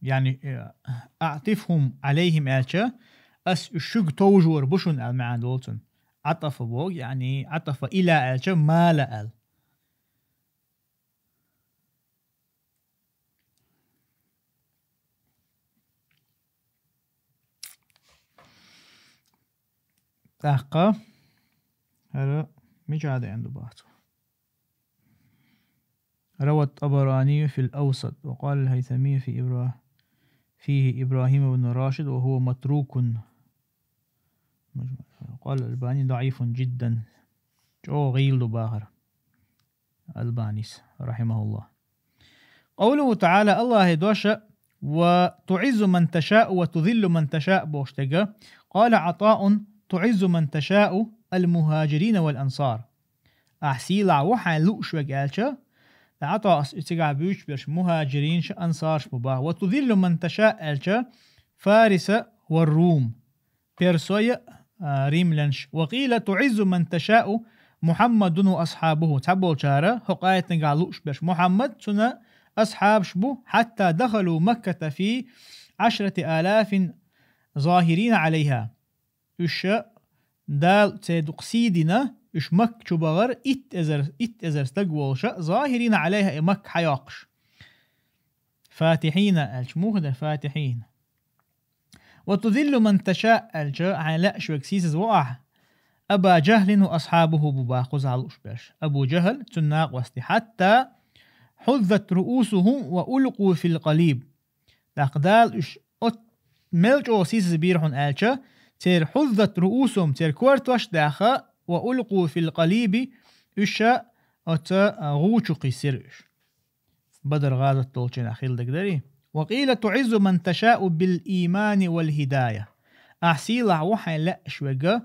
Яъни, э, أعطفهم عليهم аьлча, ас уьш шуьга товжор бу шуна аьлла маьӀна долу цуьнан. عطف боху, яъни عطف إلى аьлча, مال аьлла. ТӀаккха хӀара мича деана ду боху цо. روى الطبراني في الأوسط، وقال الهيثمي في إبرا-، فيه إبراهيم بن راشد وهو متروك. وقال الألباني ضعيف جدا. ЧӀогӀа гӀийла ду бахара Албанис, رحمه الله. قوله تعالى, Аллахьа дош: وتعز من تشاء وتذل من تشاء бохуш дерг. قال عطاء: تعز من تشاء المهاجرين والأنصار. Ахь сийлахь ву хьайн лууш верг аьлча, ТӀаккха ас и цигахь буьйцуш берш мухӀаджиринаш, ансарш бу баха. وتذل من تشاء аьлча, فارس والروم, персой а, римлянаш. وقيل تعز من تشاء محمد وأصحابه. Цхьаболчара хӀокху аятангахь лууш берш Мухьаммад, цуьнан асхьабаш бу, حتى دخلوا مكة في عشرة آلاف ظاهرين عليها. Уьш Дала церан дукха сий дина, уьш Макка чу бахара итт эзар, итт эзар стаг волуша, ظاهرين عليها, и Макка хьайоккхуш. فاتحين аьлча, муха дан فاتحين. وتذل من تشاء аьлча, хьайн лаьаш верг сийсаз во ахь. أبا جهل وأصحابه бу баха кхузахь лууш берш. Абу Джахьл, цуьнан накъостий. حتى حذت رؤوسهم وألقوا في القليب. ТӀаккха Дала уьш оцу мел чӀогӀа сийсаз бийра хьуна аьлча, церан حذت رؤوسهم, церан кортош а даьхна, وألقوا في القليب, уьш оцу, а, гӀу чу кхиссира уьш. Бадар гӀазот долчу хенахь хилла дерг дарий? وقيل تعز من تشاء بالإيمان والهداية. Ахь сийлахь ву хьайн лаьаш верг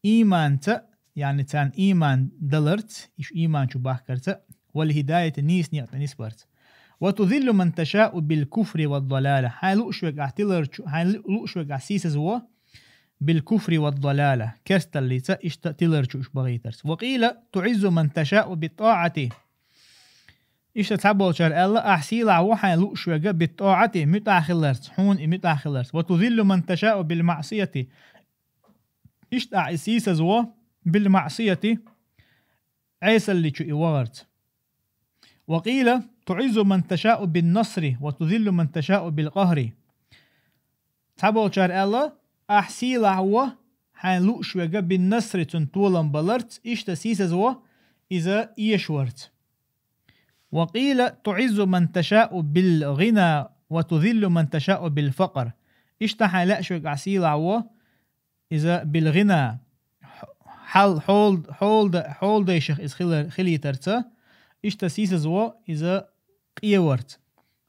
ийманца, яъни царна ийман даларца, уьш ийман чу бахкарца, والهداية, нийса некъа тӀе нисбарца. وتذل من تشاء بالكفر والضلالة. Хьайн лууш верг ахь тилар чу, хьайн лу-, лууш верг ахь сийсаз во بالكفر والضلالة, керсталлица, иштта тилар чу уьш бахийтарца. وقيل تعز من تشاء بالطاعة. Иштта цхьаболчара аьлла, ахь сийлахь ву хьайн лууш верг بالطاعة, муьтӀахь хиларца, хьуна и муьтӀахь хиларца. وتذل من تشاء بالمعصية. Иштта ахь и сийсаз во بالمعصية, Ӏесалли чу и вахарца. وقيل تعز من تشاء بالنصر وتذل من تشاء بالقهر. Цхьаболчара аьлла, ахь сийлахь во хьайн лууш верг بالنصر, цунна толам баларца, иштта сийсаз во иза эшаварца. وقيل تعز من تشاء بالغنى وتذل من تشاء بالفقر. Иштта хьайн лаьаш верг ахь сийлахь во иза بالغنى, хьал-, хьол-, хьолда-, хьолдайшах иза хила-, хилийтарца, иштта сийсаз во иза къеварца.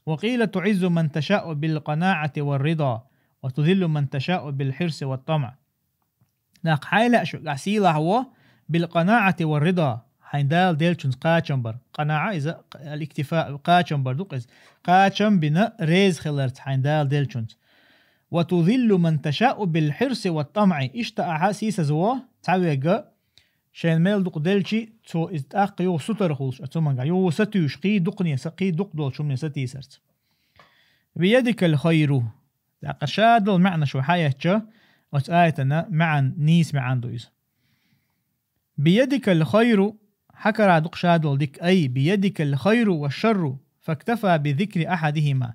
وقيل تعز من تشاء بالقناعة والرضا وتذل من تشاء بالحرص والطمع. ТӀаккха хьайн лаьаш верг ахь сийлахь во بالقناعة والرضا, хьайн Дала деллачунца кхачам бар. КъанаӀа иза الاكتفاء, кхачам бар ду-кх иза. Кхачам бина, реза хиларца хьайн Дала деллачунца. وتذل من تشاء بالحرص والطمع. Иштта ахьа сийсаз во цхьаверг, шайна мел дукха делчи, цо иза тӀаккха юха сутара хуьлуш, а цу мангахь юха сатуьйсуш, кхин дукхане са-, кхин дукха долчу хӀумане сатийсарца. بيدك الخير. ТӀаккха шадолу маьӀнаш вай хьаэцча, оцу аятана маьӀна, нийса маьӀна ду иза. بيدك الخير, хьан карахь ду-кх шадолу дика, أي بيدك الخير والشر، فاكتفى بذكر أحدهما.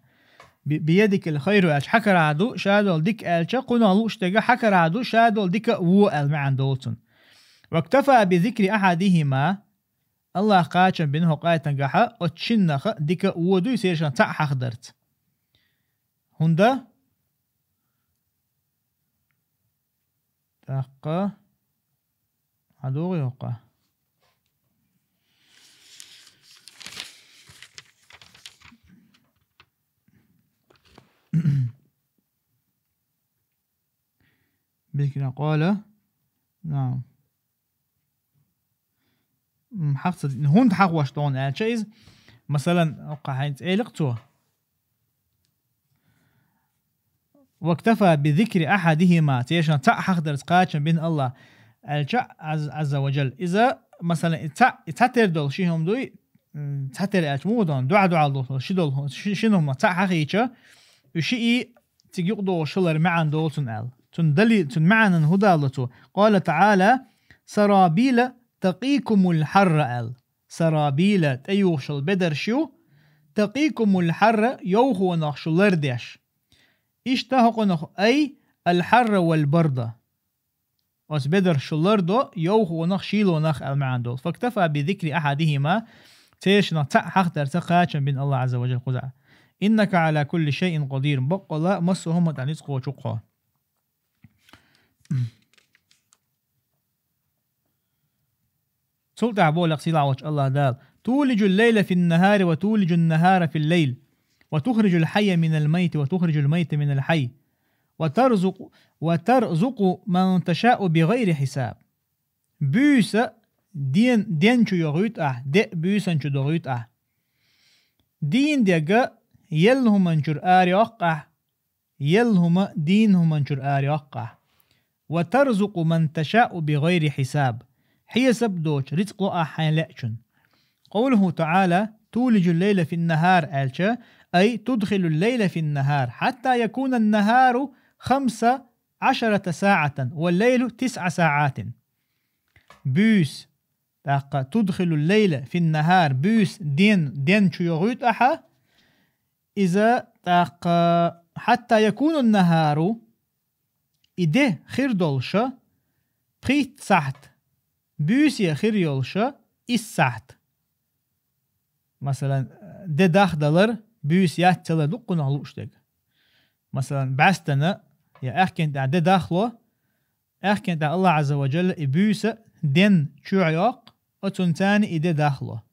Б-, بيدك الخير аьлча, хьан карахь ду шадолу дика аьлча, кхунах лууш дерг хьан карахь ду шадолу дика а, вон а аьлла маьӀна долу цунна. واكتفى بذكر أحدهما, Аллаха кхачам бина хӀокху аятангахьа оцу шиннах дика а, вон а дуй, церан цхьаъ хьахадарца. ХӀунда? ТӀаккха хьан дугӀу йоккха? Бикна къала. Наам. М, хьахца, хӀунда хьахвош догӀун аьлча иза? Масалан, хӀокху хьайна цӀе элира цо. واكتفى بذكر أحدهما, цершинах цаӀ хьахдарца кхачам бина Аллах, аьлча, Аз-, عز وجل. Иза, масала, и цаӀ, и цхьатера долу ши хӀума дуй, м, цхьатера аьлча муха дан, дуьхьа-дуьхьал долу, ши долу, ши, шина хӀума цаӀ хьахийча, уьш шиъ цига юкъадогӀуш хилар маьӀна долу цунна аьлла. Цунна дали-, цунна маьӀнан хӀун далло цо? قال تعالى: سرابيل تقيكم الحر аьлла. Сарабила, тӀеюхуш йолу бедарш ю, تقيكم الحر, йовхонах шу лардеш. Иштта хӀокхунах, أي الحر والبرد. Оцу бедарш шу лардо, йовхонах, шийлонах аьлла маьӀна долу. فاكتفى بذكر أحدهما, цершинах цаӀ хьахдарца кхачам бина Аллах عز وجل кхузахь. إنك على كل شيء قدير. Баккъалла массо а хӀуманна тӀехь ницкъ кхочу хьо. Цул тӀаьхьа боху лекха сийлахь волчу Аллах Дала: تولج الليل في النهار وتولج النهار في الليل وتخرج الحي من الميت وتخرج الميت من الحي وترزق، وترزق من تشاء بغير حساب. Буьйса ден, ден чу йогӀуьйту ахь, де буьйсан чу догӀуьйту ахь. Дийна дегга елла хӀуманчуьра арайоккху ахь, елла хӀума дийна хӀуманчуьра арайоккху ахь. وترزق من تشاء بغير حساب. Хьесап доцуш рицкъ ло ахь хьайн лаьачунна. قوله تعالى: تولج الليل في النهار аьлча, أي تدخل الليل في النهار حتى يكون النهار خمس عشرة ساعة والليل تسع ساعات. Буьйса, тӀаккха تدخل الليل في النهار, буьйса ден, ден чу йогӀуьйту ахьа, иза тӀаккха حتى يكون النهار, и де хир долуша, пхийтта сахьт, буьйса хир йолуша, исс сахьт. Масалан, де дахдалар, буьйса яц ца лар дуккхунах лууш дерг. Масалан, бӀаьстана я аьхкенна тӀехь де дахло, аьхкенна тӀехь Аллах Азза ва Джалла и буьйса ден чоьхьа йоккху, оцунна царна и де дахло.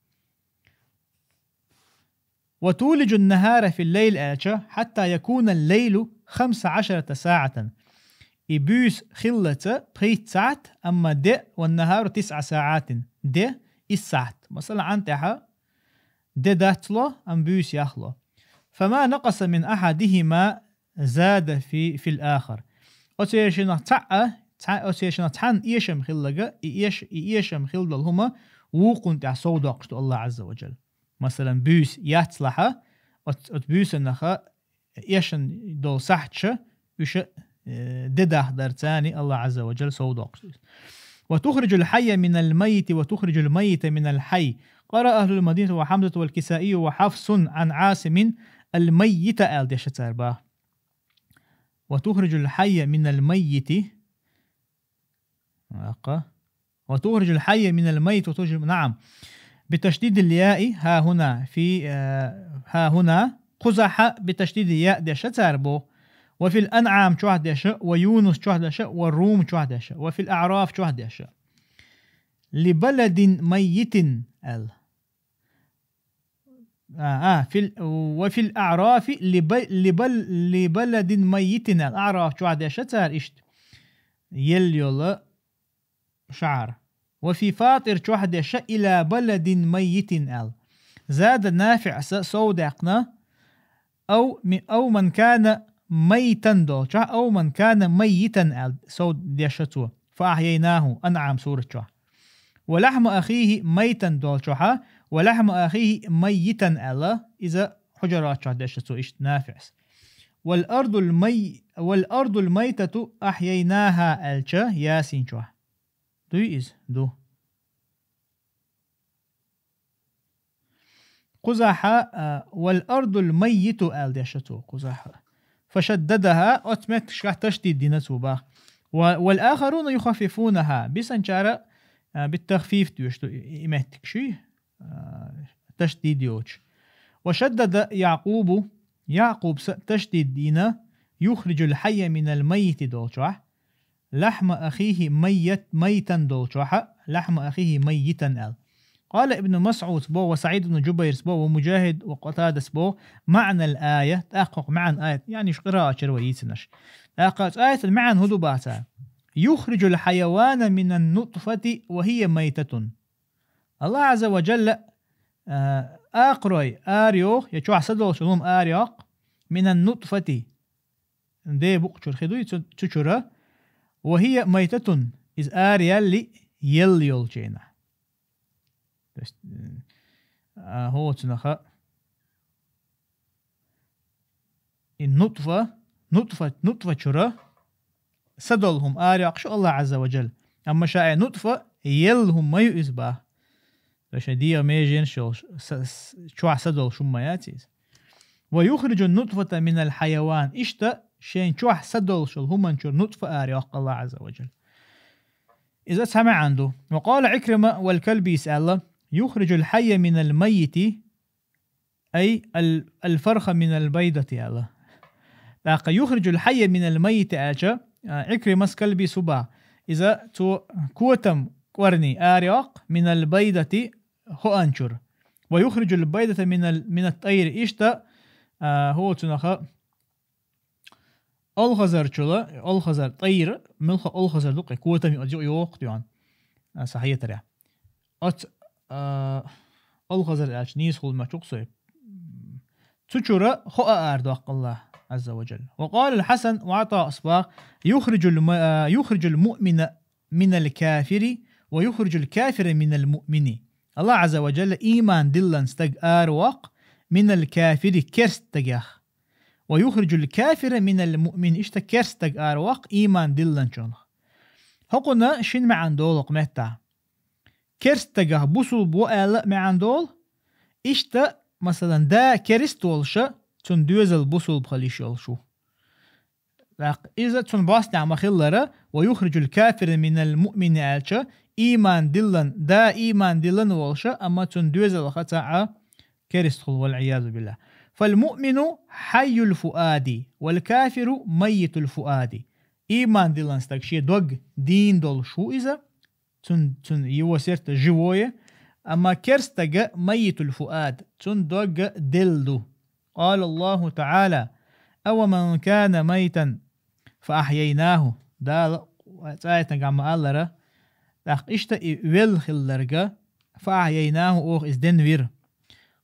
وتولج النهار في الليل аьлча, حتى يكون الليل خمس عشرة ساعة. И буьйса хиллалца пхийтта сахьт, амма де, والنهار تسع ساعات, де исс сахьт. Масала, Ӏан тӀехьа де дацло, амма буьйса яхло. فما نقص من أحدهما زاد في، في الآخر. Оцу эшинах цхьаъ, цхьа-, оцу эшинах цхьанна эшам хиллага, и эш-, и эшам хилла долу хӀума вукхунна тӀехь сов доккхуш ду Аллах Азза ва Джалла. Масалан, буьйса яцлахьа, оц-, оцу буьйсанаха эшан долу сахьташа, уьша, э, де дахдарца царна Аллах Азза ва Джалла сов доккхуш ду. وتخرج الحي من الميت وتخرج الميت من الحي. قرأ أهل المدينة وحمزة والكسائي وحفص عن عاصم الميت аьлла дешна цара боху. وتخرج الحي من الميت. وتخرج الحي من الميت وتخرج، نعم. بتشديد الياء ها هنا في، آه، ها هنا. Кхузахьа بتشديد الياء дешна цара боху. وفي الأنعام чохь дешна, ويونس чохь дешна, والروم чохь дешна, وفي الأعراف чохь дешна. لبلد ميت аьлла. А, а, في ال-، وفي الأعراف لب-، لبل-، لبلد ميت аьлла. Аъраф чохь дешна цара иштта. Елла йолу шахьар. وفي فاطر чохь дешна إلى بلد ميت аьлла. Зада НафиӀса сов даьккхина, أو م-، أو من كان ميتا долчохь, أو من كان ميتا аьлла сов дешна цо. فأحييناه, Анъам сурат чохь. ولحم أخيه ميتا долчохьа, ولحم أخيه ميتا аьлла, иза Хьуджурат чохь дешна цо иштта НафиӀс. والأرض المي-، والأرض الميتة أحييناها аьлча, Ясин чохь. Дуй иза? Ду. Кхузахьа, а, والأرض الميت аьлла дешна цо, кхузахьа. فشددها, оцу меттигашкахь ташдид дина цо боху. و-، والآخرون يخففونها, бисанчара, а, بالتخفيف доьшуш ду и, и меттигаш, а, ташдид йоцуш. وشدد يعقوب, Якъубса ташдид дина, يخرج الحي من الميت долчохь. لحم أخيه ميت-، ميتا долчохьа, لحم أخيه ميتا аьлла. قال ابن مسعود боху, وسعيد بن جبير боху, ومجاهد وقتادة боху, معنى الآية, тӀаккха хӀокху маьӀна аят, яъни уьш къираат чуьра вай йийцинарш. ТӀаккха оцу аятан маьӀна хӀун ду боху цара? يخرج الحيوان من النطفة وهي ميتة. Аллах Азза ва Джалла, а, акхарой арайоху, я чохь са долчу хӀума арайоккху, من النطفة. ден букъ чура хи дуй, цу, цу чура, وهي ميتة, иза ара яьлла, елла йолчу хенахь. То есть, м, а, хӀоцунаха и нутфа, нутфа, нутфа чура са долу хӀума ара йоккхуш ю Аллах Азза ва Джалла. Амма ша и нутфа елла хӀума ма ю иза боху. То есть шайн дегӀан меженаш йолуш, са, с-, чохь са долуш хӀума ма яц иза. ويخرج النطفة من الحيوان. Иштта шайн чохь са долуш йолу хӀуманна чуьра нутфа ара йоккху Аллах Азза ва Джалла. Иза цхьа маьӀна ду. وقال عكرمة والكلبي аьлла: يخرج الحي من الميت، أي ال-، الفرخ من البيضة аьлла. ТӀаккха يخرج الحي من الميت аьлча, а, Икримас, Калбис хӀун боху? Иза цо котам кӀорни ара йоккху من البيضة хӀоанна чуьра. ويخرج البيضة من ال-، من الطير. Иштта, а, хӀоцунаха олхазар чуьра, олхазар, тӀайр, муьлхха олхазар ду кхин, котам ю, оцу юкъа йоккху тӀехь, а, сан хетарехь. Оцу, а, олхазар аьлча нийса хуьлу моьтту-кх суна. Цу чуьра хӀоа ара доккху Аллах Азза ва Джалла. وقال الحسن وعطاء боху: يخرج الم-، а, يخرج المؤمن من الكافر ويخرج الكافر من المؤمن. Аллах Азза ва Джалла ийман диллина стаг ара воккху من الكافر, керста стагех. ويخرج الكافر من المؤمن, иштта керста стаг ара воккху ийман диллинчунах. ХӀокхунна шина маьӀна долу хӀокху меттехь. Керста стагах бусулба во аьлла а маьӀна долу, иштта, масалан, да керста волуша, цунна доьзал бусулба хила йиш йолуш ву. ТӀаккха иза цунна бостехь ма-хиллара, ويخرج الكافر من المؤمن аьлча, ийман диллина, да ийман диллина волуша, амма цунна доьзалха ца Ӏа керста хуьлу, والعياذ بالله. فالمؤمن حي الفؤاد والكافر ميت الفؤاد. Ийман диллина стаг шен дог дийна долуш ву иза, цун, цун его сердце живое, амма керста стаг ميت الفؤاد, цун дог делла ду. قال الله تعالى: أومن كان ميتا فأحييناه. Дала цхьайтта гамма аллара, тӀаккха иштта и велла хилларг, فأحييناه, оха иза денвира.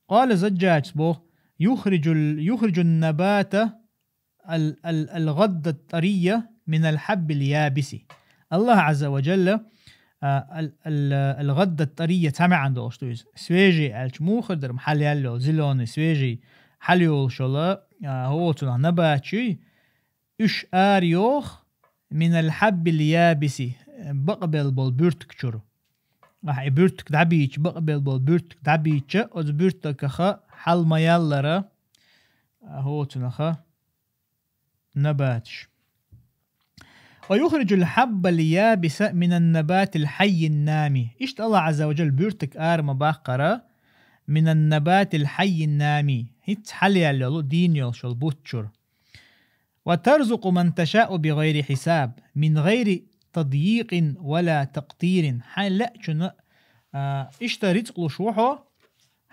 قال الزجاج боху: يخرج ال-، يخرج النبات ال-، ال-، الغدة الطرية من الحب اليابس. Аллах Азза ва Джалла, а, ал-, ал-, الغدة الطرية цхьа маьӀна долуш ду иза. Свежий аьлча муха дара, хьалаяьлла йолу, зелёный, свежий, хьалайолуш йолу, а, хӀоцунах набаташ юй, уьш ара йоху من الحب اليابس, бакъбелла болу буьртиг чуьра. Ахь и буьртиг дӀабийча, бакъбелла болу буьртиг дӀабийча, оцу буьртигах хьал ма-яллара, а, хӀоцунаха набаташ. ويخرج الحب اليابس من النبات الحي النامي. Иштта Аллах Азза ва Джалла буьртиг ара ма-баккхара, من النبات الحي النامي, хӀинцца хьалаяьлла йолу, дийна йолуш йолу бутт чуьра. وترزق من تشاء بغير حساب، من غير تضييق ولا تقتير. Хьайн лаьачунна, а, иштта рицкъ луш ву хьо,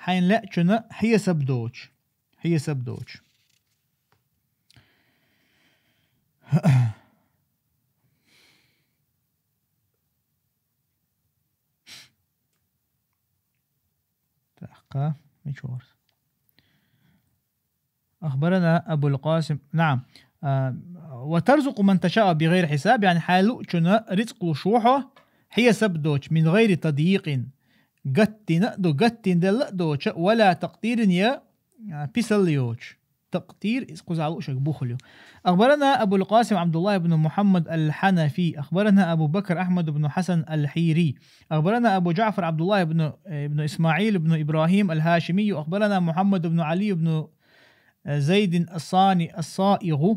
хьайн лаьачунна хьесап доцуш. Хьесап доцуш. ТӀаккха, мича вара? أخبرنا أبو القاسم، نعم. А, وترزق من تشاء بغير حساب, яъни хьайн лаьачунна рицкъ луш ву хьо, хьесап доцуш, من غير تضييق, гаттина а ду, гаттина делла а доцуш, ولا تقتير, я, а, писал йоцуш. Такътир, иза кхузахь луъушверг бухалу. أخبرنا أبو القاسم عبد الله بن محمد الحنفي، أخبرنا أبو بكر أحمد بن حسن الحيري، أخبرنا أبو جعفر عبد الله بن، بن إسماعيل بن إبراهيم الهاشمي، أخبرنا محمد بن علي بن زيد الصاني الصائغ،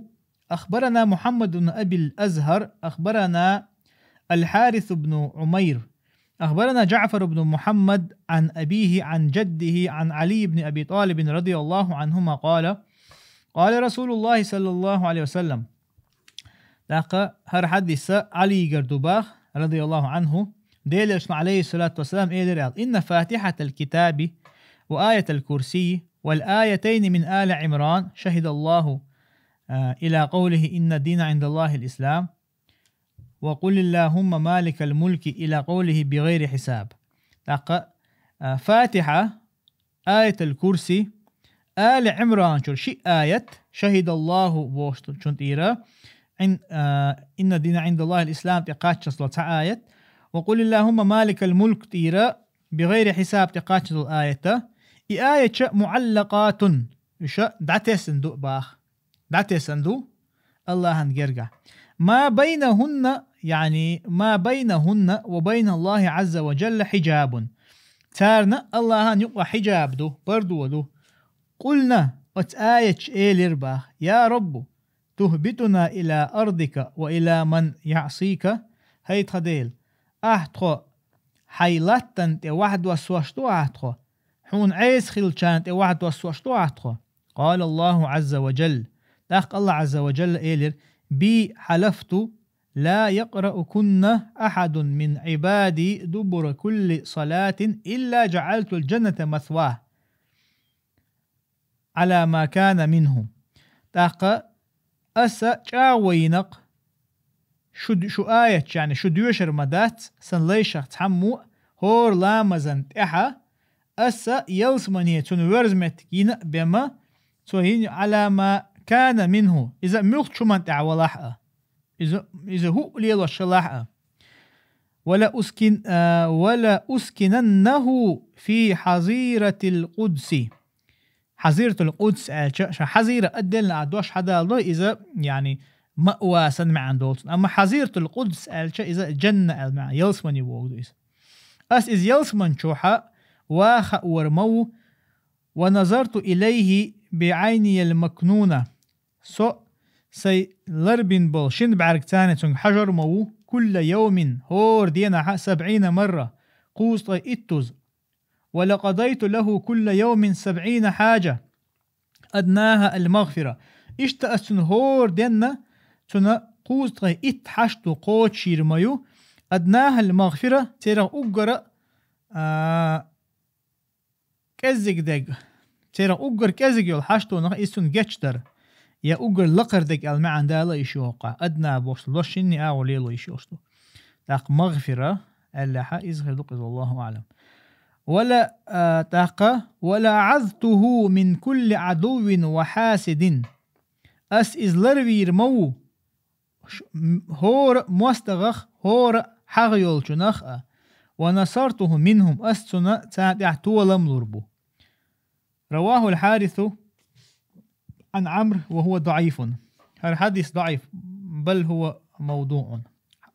أخبرنا محمد بن أبي الأزهر، أخبرنا الحارث بن عمير، أخبرنا جعفر بن محمد عن أبيه عن جده عن علي بن أبي طالب رضي الله عنهما قال: قال رسول الله صلى الله عليه وسلم. ТӀаккха хӀара хьадис Ӏалигара ду боху, رضي الله عنه, Делан Элчано, عليه الصلاة والسلام, элира аьлла: إن فاتحة الكتاب وآية الكرسي والآيتين من آل عمران شهد الله، آه، إلى قوله: إن الدين عند الله الإسلام، وقل اللهم مالك الملك إلى قوله بغير حساب. ТӀаккха, а, Фатиха, Аятал Курси, Али Ӏимран чура ши аят, шахидаллаху бохучун тӀера, ин-, а, инна дина Ӏиндаллахил ислам тӀе кхаччалц цхьа аят, ва къулиллахумма маликал мулк тӀера, бигъайри хьисаб тӀе кхаччалц аята. И аяташ муӀаллакъатун, уьш дӀатессан ду баха. ДӀатессан ду Аллахьан гергахь. Ма байнахунна, яъни ма байнахунна ва байналлахи азза ва жалла хьиджабун. Царна Аллахьан юкъа хьиджаб ду, пардо ду. Къулна, оцу аяташ элира баха: «Я Раббу, тухбитуна ила ардика ва ила ман яъсика?» Хьай тхан Дела, ахь тхо хьайн латтана тӀе вахьдоссош ду ахь тхо, хьуна Ӏеса хиллачарна тӀе вахьдоссош ду ахь тхо. Къала Аллаху азза ва жалла. ТӀаккха Аллахь азза ва жалла элира: «Би хьалафту, ла якъраукунна ахьадун мин Ӏибади дубура кулли салатин илла жаъалтул жанната масвах». Ала ма кана минху. ТӀаккха аса чӀагӀо йинакх шу, шу аяташ, яъни шу доьшур ма дац сан лайшах цхьаммо а, хӀора ламазан тӀехьа аса ялсамане цунна верза меттиг йина а бен ма, цо йина ала ма кана минху, иза муьлххачу хӀуман тӀехь валахь а. Иза, иза хӀуъа лелош хилахь а. Вала ускин-, а, вала ускинаннаху фи хьазиратил Къудси. Хьазиратул Къудс аьлча, ша хьазира отдельно а дош хьадалдо, иза, яъни, маъва сан маьӀна долчун. Амма хьазиратул Къудс аьлча, иза жанна аьлла маьӀна, ялсамане вогӀу ду иза. Ас иза ялсаман чохьа ваха а вар ма ву, ва назарту илайхи би Ӏайниял макнуна. Со сайн ларбина болу шина бӀаьрг царна цуьнга хьажар ма ву, кулла йовмин, хӀора денахьа, сабӀина марра, кхузткъе иттуза. Ва лакъадайту лаху кулла йовмин сабӀина хьаджа, аднаха ал-магъфира. Иштта ас цунна хӀора денна, цунна кхузткъе итт хьашт ду кхочушйийр ма ю, аднаха ал-магъфира, церах уггара, а, кӀеззиг дерг. Церах уггар кӀеззиг йолу хьаштонах иза цунна гечдар. Я уггар лакхара дерг аьлла маьӀна дала йиш йоху-кх. Адна бохуш ло шинне агӀо лело йиш йолуш ду. ТӀаккха магъфира аьллехьа, иза хир ду-кх иза, валлаху аӀлам. Вала, а, тӀаккха, вала аӀазтуху мин кулли Ӏадуввин ва хьасидин. Ас иза ларвийр ма ву, ш-, м-, хӀора мостагӀах, хӀора хьагӀ йолчунах а, ва насартуху минхум, ас цунна царна тӀехь толам лур бу. Равахул Хьарису ан Амр ва хӀуа даӀифун. ХӀара хьадис даӀиф, бал хӀуа мавдуъун.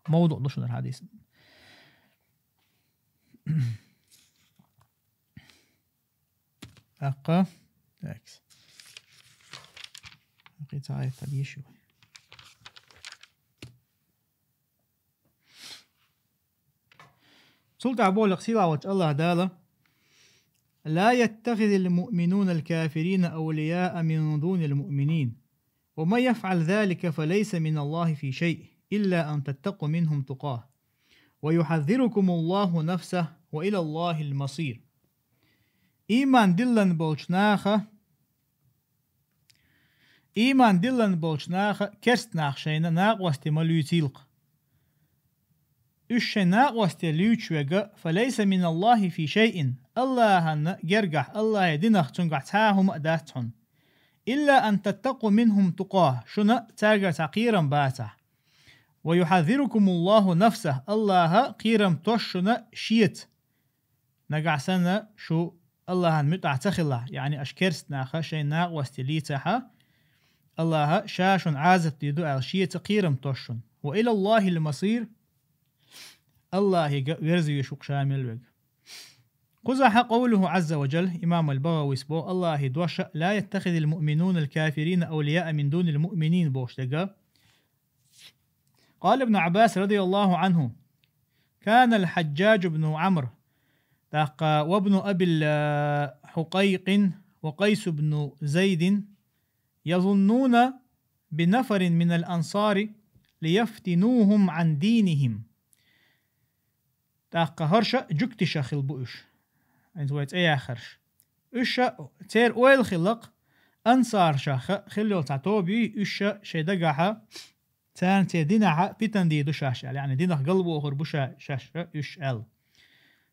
Мавдуъ ду шуна хьадис. ТӀаккха. Такс. Кхин цхьа аят хьадийша вай. Цул тӀаьхьа боху-кх сийлахь волчу Аллахь Дала: «Ла яттахизил муъминуна ал-кафирина авлияа мин дунил муъминин, ва ман яфӀал залика фа лайса миналлахи фи шайъ, илла ан таттакъу минхум тукъа». «Ва юхьаззирукумуллаху нафсаху, ва илаллахил масир». Ийман диллина болчу наха, ийман диллина болчу наха керст нах шайна накъосте ма луьйцийла-кх. Уьш шайн накъосте луьйчу верг, фа лайса миналлахи фи шайъин, Аллахьан гергахь, Аллахьан динах цуьнгахь цхьа а хӀума а дац хьуна. Илла ан таттакъу минхум тукъа, шуна цаьргара цхьа кхерам бацахь. «Ва юхьаззирукумуллаху нафсаху», Аллахьа кхерам тосу шуна шеца. Нагахь санна шу Аллахьан муьтӀахь ца хилахь, яъни аша керст наха шайн накъосте лийцахьа, Аллахьа ша шуна Ӏазап дийр ду аьлла шеца кхерам тосу шуна. «Ва илаллахил масир», Аллахьига верза веш ву-кх ша мел верг. Кхузахьа къовлуху Ӏазза ва жалла, имам ал-БагӀавис боху Аллахьан дош: «Ла яттахизил муъминуна ал-кафирина авлияа мин дунил муъминин», бохуш дерг. Къала Ибн Ӏаббас радияллаху Ӏанху: «Кана ал-Хьаджжаж ибн Ӏамр, тӀаккха, ва ибн Аби, а, Хьукъайкъин, ва Къайс ибн Зайдин, язуннуна би нафарин минал ансари лияфтинухум Ӏан динихим». ТӀаккха хӀорш жуьгтиша хилла бу уьш. ХӀинца вай цӀе яхарш. Уьш, церан ойла хилла-кх, ансаршах хилла йолу цхьа тоба юй, уьш шайн дагахьа, царна церан динехьа питана дийр ду шаьш аьлла, яъни динах галвохур бу ша-, шаьш уьш аьлла.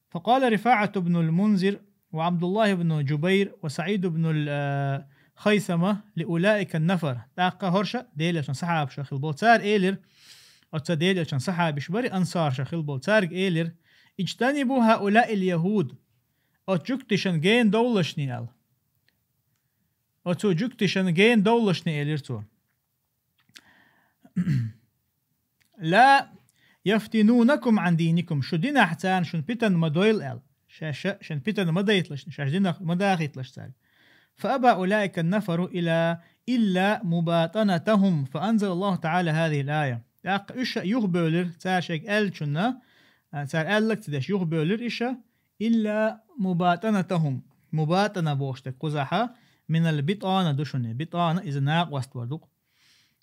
Факъала РифаӀат ибн ал-Мунзир, وعبد الله بن جبير وسعيد بن ال-، آه، خيثمة لأولئك النفر. ТӀаккха хӀорш Делан элчан сахьабаш хилла болу. Цара элира, оцу Делан элчан сахьабаш бара, ансараш хилла болу. Цаьрга элира: «اجتنبوا هؤلاء اليهود». Оцу жуьгташна гена довлалаш аьлла. Оцу жуьгташна гена довлалаш элира цо. «لا يفتنونكم عن دينكم», шу динехь царна шуна питана ма дойла аьлла. Ша, ша, шуна питана ма дайталаш, шаьш динах ма дахийталаш цаьрга. «فأبى أولئك النفر إلى، إلا مباطنتهم، فأنزل الله تعالى هذه الآية». ТӀаккха уьш юхабевлира, цара шайга аьллачунна, а, цара аьлларг ца деш юхабевлира уьш, «إلا مباطنتهم». Мубатана бохуш дерг кхузахь, минал битана ду шуна. Битана иза накъост вар ду-кх.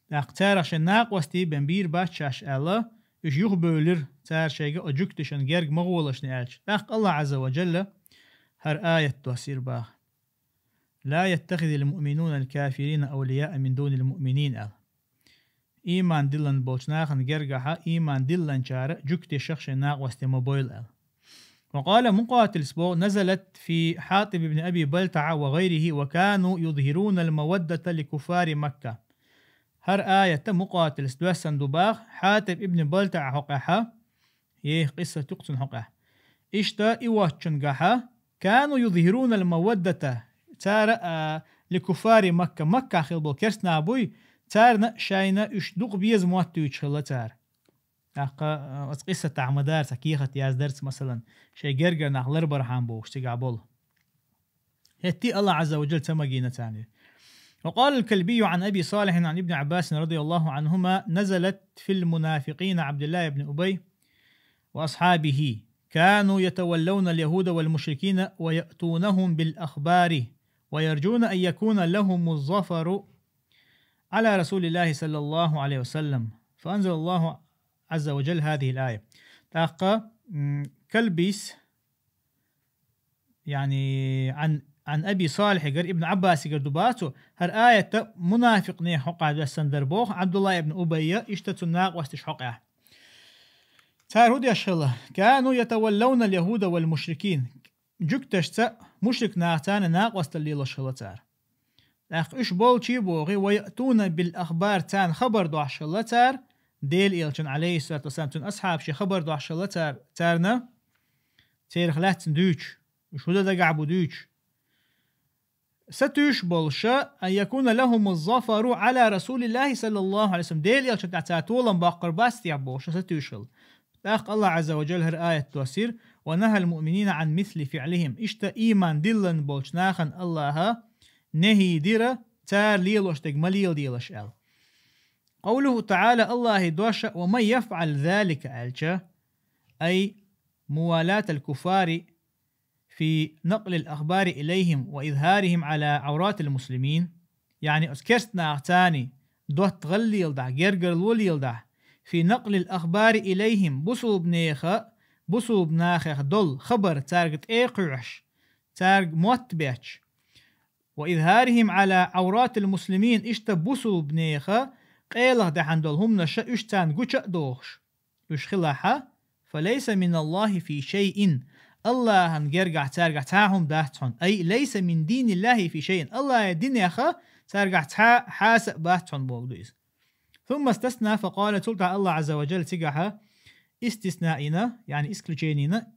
ТӀаккха царах шайн накъостий бен бийр бац шаьш аьлла, уьш юхабевлира, цара шайга оцу жуьгташна герга ма гӀолаш аьлча. ТӀаккха Аллах Ӏазза ва Джалла хӀара аят доссийра боху: «لا يتخذ المؤمنون الكافرين أولياء من دون المؤمنين», аьлла. Ийман диллина болчу нахана гергахь ийман диллинчара жуьгташах шайн накъостий ма бойла аьлла. وقال مقاتل سبو: «نزلت في حاطب بن أبي بلتعة وغيره وكانوا يظهرون المودة لكفار مكة». ХӀара аят Мукъатилс доьссина ду боху Хьатиб ибн Балтаъа хьокъехь, еха къиссат ю-кх цуьнан хьокъехь. Иштта и воцчуьнгахь, «كانوا يظهرون المودة», цара, а, «لكفار مكة», Маккахь хилла болу керста нах буй, царна шайна уьш дукха беза мотт дуьйцуш хилла цара. ТӀаккха, а, оцу къиссатехь ма дара, цхьа кехат яздарца, масалан, шайн гергара нах ларбархьама бохуш цигахь болу. ХӀетте Аллах Ӏазза ва Джалла ца магийна царна. وقال الكلبي عن أبي صالح عن ابن عباس رضي الله عنهما: «نزلت في المنافقين عبد الله بن أبي وأصحابه، كانوا يتولون اليهود والمشركين ويأتونهم بالأخبار ويرجون أن يكون لهم الظفر على رسول الله صلى الله عليه وسلم، فأنزل الله عز وجل هذه الآية». ТӀаккха, м, Калбис, яъни, عن، عن أبي صالح гар, Ибн Ӏаббасигара ду боху цо, хӀара аят мунафикъийн хьокъехь доьссина дара боху, Ӏабдулла ибн Убайя, иштта цуьнан накъосташ хьокъехь. Цара хӀун деш хилла? «كانوا يتولون اليهود والمشركين». Жуьгташца мушрик нахаца накъосталла лелош хилла цара. ТӀаккха уьш болчий бохий, «ويأتون بالأخبار», царна хабар дохьуш хилла цара, Делан элчанна, Ӏалайхиссалату вассалам, цуьнан асхьабашна хабар дохьуш хилла цара, царна церах лаьцна дуьйцуш, уьш хӀун дан дагахь бу дуьйцуш. Сатуьйсуш болуш, «أن يكون لهم الظفر على رسول الله صلى الله عليه وسلم», Делан элчанна тӀехь цара толам боккхур бац техьа бохуш, сатуьйсуш хилла. ТӀаккха Аллах Ӏазза ва Джалла хӀара аят доссийра: «ونهى المؤمنين عن مثل فعلهم». Иштта ийман диллина болчу нахана Аллаха нехӀий дира, цара лелош дерг ма леладелаш аьлла. قوله تعالى, Аллахьан дош: «ومن يفعل ذلك», аьлча, أي موالاة الكفار في نقل الأخبار إليهم وإظهارهم على عورات المسلمين, яъни оцу керста нахаца дотта гӀаллелдахь, гергарло лелдахь, في نقل الأخبار إليهم, бусулбанеха, бусулбанахех долу хабар цаьрга тӀе а кхуьуш, цаьрга мотт а бетташ, وإظهارهم على عورات المسلمين, иштта бусулбанеха къелах даьхьна долу хӀуманаш уьш царна гуча а дохуш, уьш хилахь, فليس من الله في شيء, Аллахьан гергахь цаьргахь цхьа а хӀума дац хьуна, أي ليس من دين الله في شيء, Аллахьан динеха цаьргахь цхьа а хьаса а бац хьуна бохург ду иза. ثم استثنى فقال, цул тӀаьхьа Аллах Ӏазза ва Джалла цигахь истисна йина, яъни исключение йина,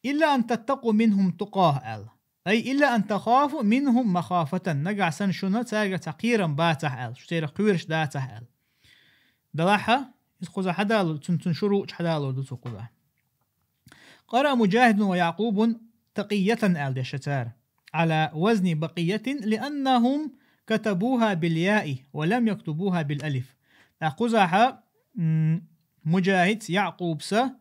إلا أن تتقوا منهم تقاة аьлла. أي إلا أن تخافوا منهم مخافة, нагахь санна шуна цаьргара цхьа кхерам бацахь аьлла, шу церах кхоьруш дацахь аьлла. Делахь, иза кхузахь хьадалур ду, цуьнан, цуьнан шуруъ чу хьадалур ду цо кхузахь. قرأ مجاهد ويعقوب تقية аьлла дешна цара, على وزن بقية لأنهم كتبوها بالياء ولم يكتبوها بالألف. ТӀаккха кхузахь, м, Муджахидс, Якъубса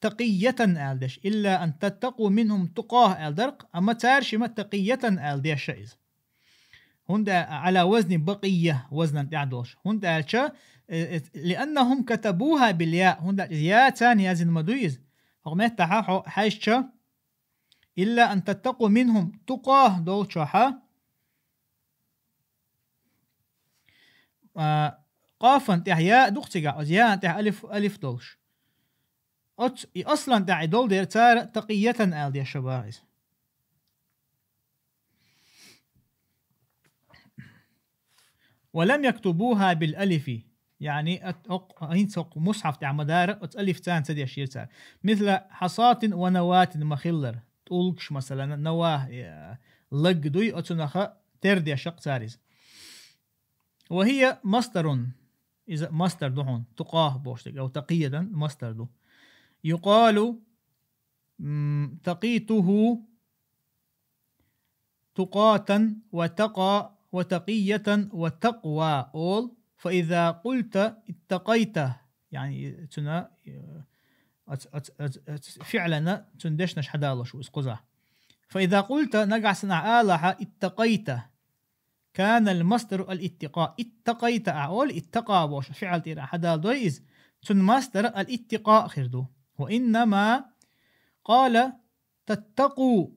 تقية аьлла деш, إلا أن تتقوا منهم تقاة аьлла дара-кх, амма цара шимма تقية аьлла дешна иза. ХӀунда, على وزن بقية, вазнан тӀехь долуш. ХӀунда аьлча, э, э, لأنهم كتبوها بالياء, хӀунда аьлча иза яцан яздина ма дуй иза. ХӀокху меттахь хьо хьаьжча, إلا أن تتقوا منهم تقاة долчохь, а, къафан тӀехь я ду-кх цигахь, оцу яан тӀехь алиф, алиф долуш. Оцу и аслан тӀехь и долу дера цара تقية аьлла дешна боху иза. ولم يكتبوها بالألف. يعني، ат-, хӀокху, хӀинца хӀокху мусхьаф тӀехь ма дара, оцу алиф царна ца деш яра цара. مثل حصاة ونواة ма-хиллара. ТӀулгаш, масалан, наваъ, э, лаг дуй, оцунах тера деш-кх цара иза. وهي مصدر. Иза масдар ду хьуна. تقى бохуш дерг. أو تقية масдар ду. يقال، м, تقيته تقاة وتقى وتقية وتقوى олу. فإذا قلت اتقيت. يعني، цуьнан, э, ац-, ац-, ац-, ац-, фиӀлана цуьнан дешнаш хьадалош ву иза кхузахь. فإذا قلت, нагахь санна ахь алахьа, اتقيت, كان المصدر الاتقاء. اتقيت ахь олу, اتقى бохуш фиӀл тӀера ахь хьадалдой иза. Цуьнан масдар الاتقاء хир ду. وإنما قال تتقوا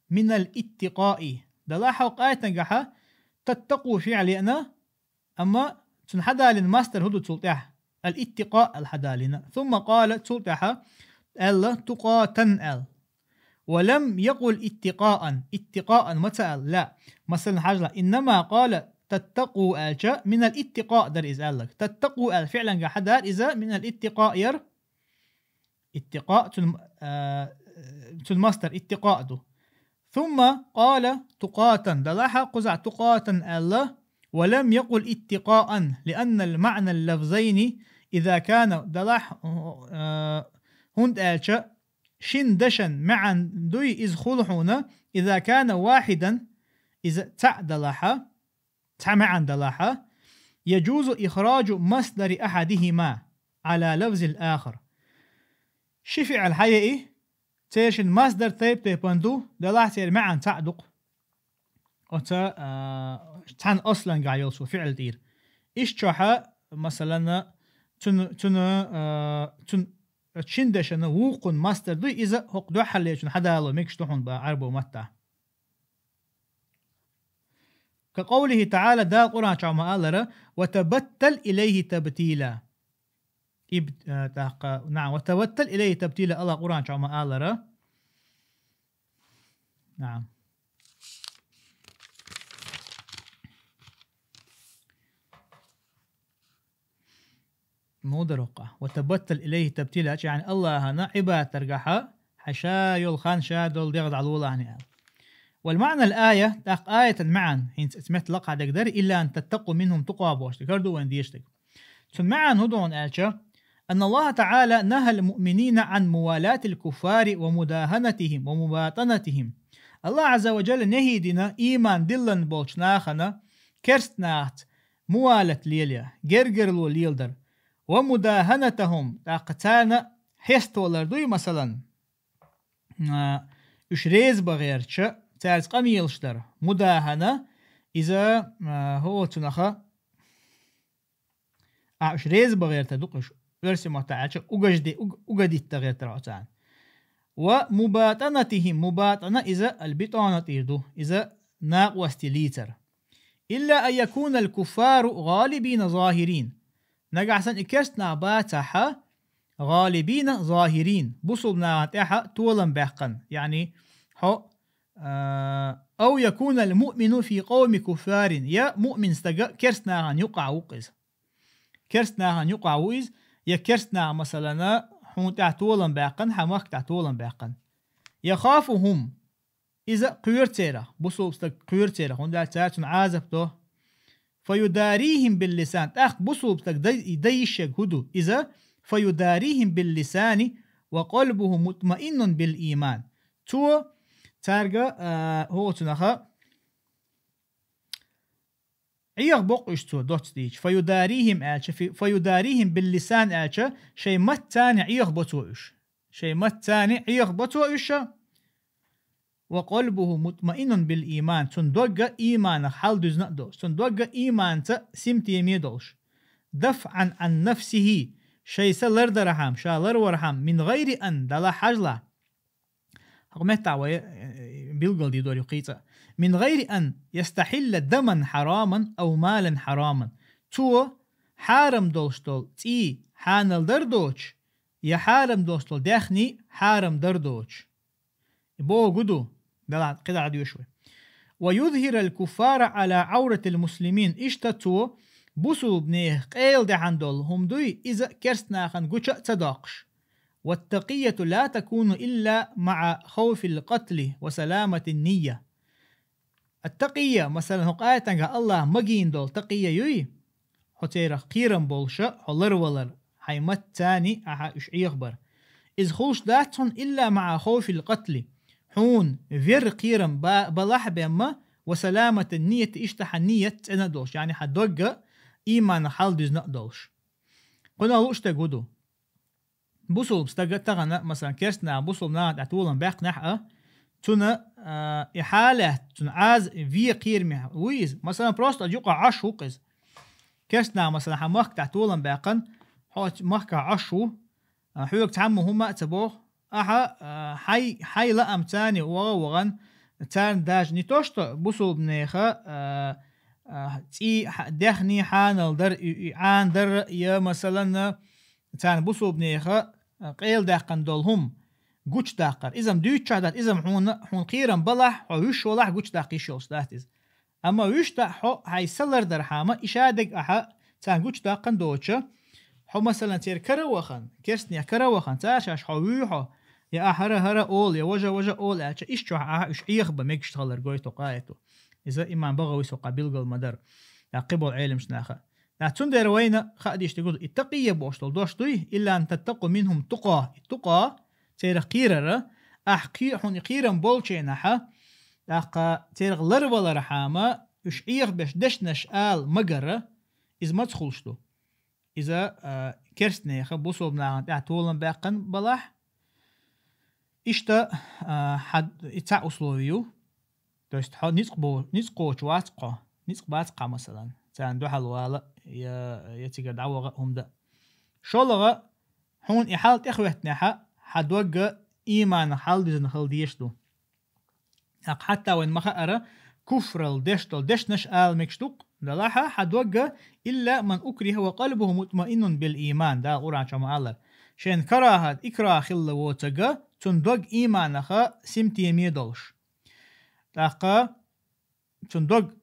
من الاتقاء. Делахь хӀокху аятагахьа تتقوا фиӀл еана, амма цуьнан хьадалийна масдар хӀун ду цул тӀаьхьа? الاتقاء аьлла хьадалийна. ثم قال, цул тӀаьхьа аьлла تقاة аьлла. ولم يقل اتقاء. اتقاء ма ца аьлла, لا. Масалан, хьажал, إنما قال تتقوا аьлча, من الاتقاء дара иза аьлларг. تتقوا аьлла фиӀланга хьадара иза, من الاتقاء яра. اتقاء, цуьнан, а, цуьнан масдар اتقاء ду. ثم قال تقاة, делахь кхузахь تقاة аьлла, ولم يقل اتقاء، لأن المعنى اللفظين إذا كان, делахь, а, хӀунда аьлча шина дешан маьӀна дуй иза хуьлу хьуна, إذا كان واحدا, иза цхьаъ делахьа, цхьа маьӀна делахьа, يجوز إخراج مصدر أحدهما على لفظ الآخر. Ши фиӀл хьан яи, церан шина масдар тайп-тайпана ду, делахь церан маьӀна цхьаъ ду-кх. Оцу, а, цхьана аслангахь йолу шу фиӀл тӀера. Иштта чохьа, масалан, цуьнан, цуьнан, а, цуьнан шина дешана вукхун масдар дуй, иза хӀокху дуьххьарлечун хьадало мегаш ду хьуна бан Ӏарбо маттахь. كقوله تعالى, Дала Къуръан чохь ма аллара: وتبتل إليه تبتيلا. Иб-, а, тӀаккха, наам, وتبتل إليه تبتيلا, Аллах Къуръан чохь ма аллара. Наам. Мудар ваккха. وتبتل إليه تبتيلا, яъни Аллахьана Ӏибадат даргахьа, хьан ша йолу хан ша долу дегӀ дӀалолахьана аьлла. والمعنى الآية, тӀаккха аятан маьӀна, хӀинца оцу метта лакхахь дерг дара, إلا أن تتقوا منهم تقى бохуш дерг, хӀара ду вайн дезаш дерг. Цуьнан маьӀна хӀун ду хьуна аьлча, أن الله تعالى نهى المؤمنين عن موالاة الكفار ومداهنتهم ومباطنتهم. Аллах Ӏазза ва Джалла нахьи дина ийман диллина болчу нахана керст нахаца мувалат лелаяр, гергарло леладар. ومداهنتهم, тӀаккха царна хьесталар дуй, масалан, а, уьш реза бан гӀерташ, цаьрца къамелаш дар. Мудахана, иза, а, хӀо цунаха, а, уьш реза бан гӀертар ду-кх уьш, оьрсийн маттахь аьлча, угожде-, уг-, угодить дан гӀертар хьо царна. ومباطنتهم, мубатӀана иза аль-битӀана тӀера ду, иза накъостий лийцар. إلا أن يكون الكفار غالبين ظاهرين. Нагахь санна и керст нах бацахьа, гӀалибина загьирин, бусулба нахана тӀехьа толам баьккхина, яъни, хьо, а, أو يكون المؤمن في قوم كفار, я муъмин стага керст нахана юкъахь ву-кх иза. Керст нахана юкъахь ву иза, я керст наха, масалана, хьуна тӀехь толам баьккхина, хьан махка тӀехь толам баьккхина. يخافهم, иза кхоьру церах, бусулба стаг кхоьру церах, хӀунда аьлча цара цунна Ӏазап до. فيداريهم باللسان, тӀаккха бусулба стаг дай-, дай йиш ерг хӀун ду? Иза, فيداريهم باللسان وقلبه مطمئن بالإيمان. Цо цаьрга, а, хӀо цунаха, Ӏеха боккху уьш цо доцца дийча. فيداريهم аьлча, фи-, فيداريهم باللسان аьлча, шайн маттаца Ӏеха бо цо уьш. Шайн маттаца Ӏеха бо цо уьш. وقلبه مطمئن بالإيمان. Цуьнан догга ийманах хьалдуьзна а долуш. Цуьнан догга ийманца симтеме долуш. دفعا عن نفسه. Шайн са лардархьама, ша ларвархьама, من غير أن, Далла хьажалахь. ХӀокху меттахь вай, э, билгалдийр ю кхин цкъа. من غير أن يستحل دما حراما أو مالا حراما. Цо хьарам долуш долу цӀий хьанал дар доцуш, я хьарам долуш долу даьхний хьарам дар доцуш. И бохург ду, Дала кхидӀа доьшу вай. ويظهر الكفار على عورة المسلمين. Иштта цо бусулбанех къайладаьхьан долу хӀума дуй, иза керстанахана гуча а ца доккхуш. والتقية لا تكون إلا مع خوف القتل وسلامة النية. Ат-такъийя, масалан, хӀокху аятангахь Аллахь магийна долу такъийя юй, хьо церах кхерам болуша, хьо ларвалар, хьайн маттаца царна ахьа уьш Ӏехабар. Иза хуьлуш дац хьуна إلا مع خوف القتل. Хьуна вер кхерам ба-, балахь а бен ма, وسلامة النية, иштта хьан ният цӀена а долуш, яъни хьан догга иманах хьалдуьзна а долуш. Кхунах лууш стаг хӀун ду? Бусулба стага тахана, масалан, керстанаха бусулба нахана тӀехь толам баьккхинехь а, цуьнан, а, и хьалат, цуьнан Ӏазап вен кхераме вуй иза. Масалан, просто а юкъа Ӏаш ву-кх иза. Керстанаха, масалан, хьан махка тӀехь толам баьккхина, хьо оцу махкахь Ӏаш ву, а, хьоьга цхьамма хӀума а ца боху, ахьа, а, хьай, хьай лаамца царна ваха а вахана, царна даже не то что бусулбанеха, а, а, цӀий хьа-, даьхний хьанал дар, и, и Ӏанадар, я, масалан, царна бусулбанеха, а, къайладаьккхина долу хӀума гучудаккхар. Иза-м дуьйцучохь дац, иза-м хьуна, хьуна кхерам балахь, хьо вуьш валахь гучудаккха йиш йолуш дац иза. Амма вуьш а хьо хьайн са лардархьама, и шадерг ахьа царна гучудаккхина доцуша, хьо, масалан, церан кара а вахана, керстанех кара а вахана, цара шаьш хьо вуьй хьо, я ахьа хӀара-хӀара олу, я важа-важа олу аьлча, иштта чохь ахьа уьш Ӏехабан мегаш хилар гойту хӀокху аято. Иза имам БагӀавис хӀокху билгал ма дара. ТӀаккха кхин болу Ӏеламчу наха. ТӀаккха цундела вайна хаа дийш дерг ду, и такъийя бохуш долу дош дуй, إلا أن تتقوا منهم تقى, и тукъа, церах кхерара, ахь кхе-, хьуна и кхерам болчу хенахьа, тӀаккха церах ларвалархьама, уьш Ӏехабеш дешнаш ала магара, иза маца хуьлуш ду? Иза, а, керстанеха бусулба нахана тӀехь толам баьккхина балахь, иштта, а, хьан и цхьа условие ю. То есть хьо ницкъ бо-, ницкъ кхочуш вац хьо, ницкъ бац хьан, масалан, царна дуьхьал вала, я, я цигара дӀаваха а хӀума дан. ШолгӀа, хьуна и хьал тӀехӀоьттинехьа, хьан догга иманах хьалдуьзна хила дезаш ду. ТӀаккха хьатта вайна ма хаара, куфрал деш долу дешнаш ала мегаш ду-кх, делахьа хьан догга, إلا من أكره وقلبه مطمئن بالإيمان, Дала Къуръан чохь ма-аллара. Шен карахӀат, икрахӀ хилла воцург, цуьнан дог иманаха симтеме долуш. ТӀаккха цуьнан дог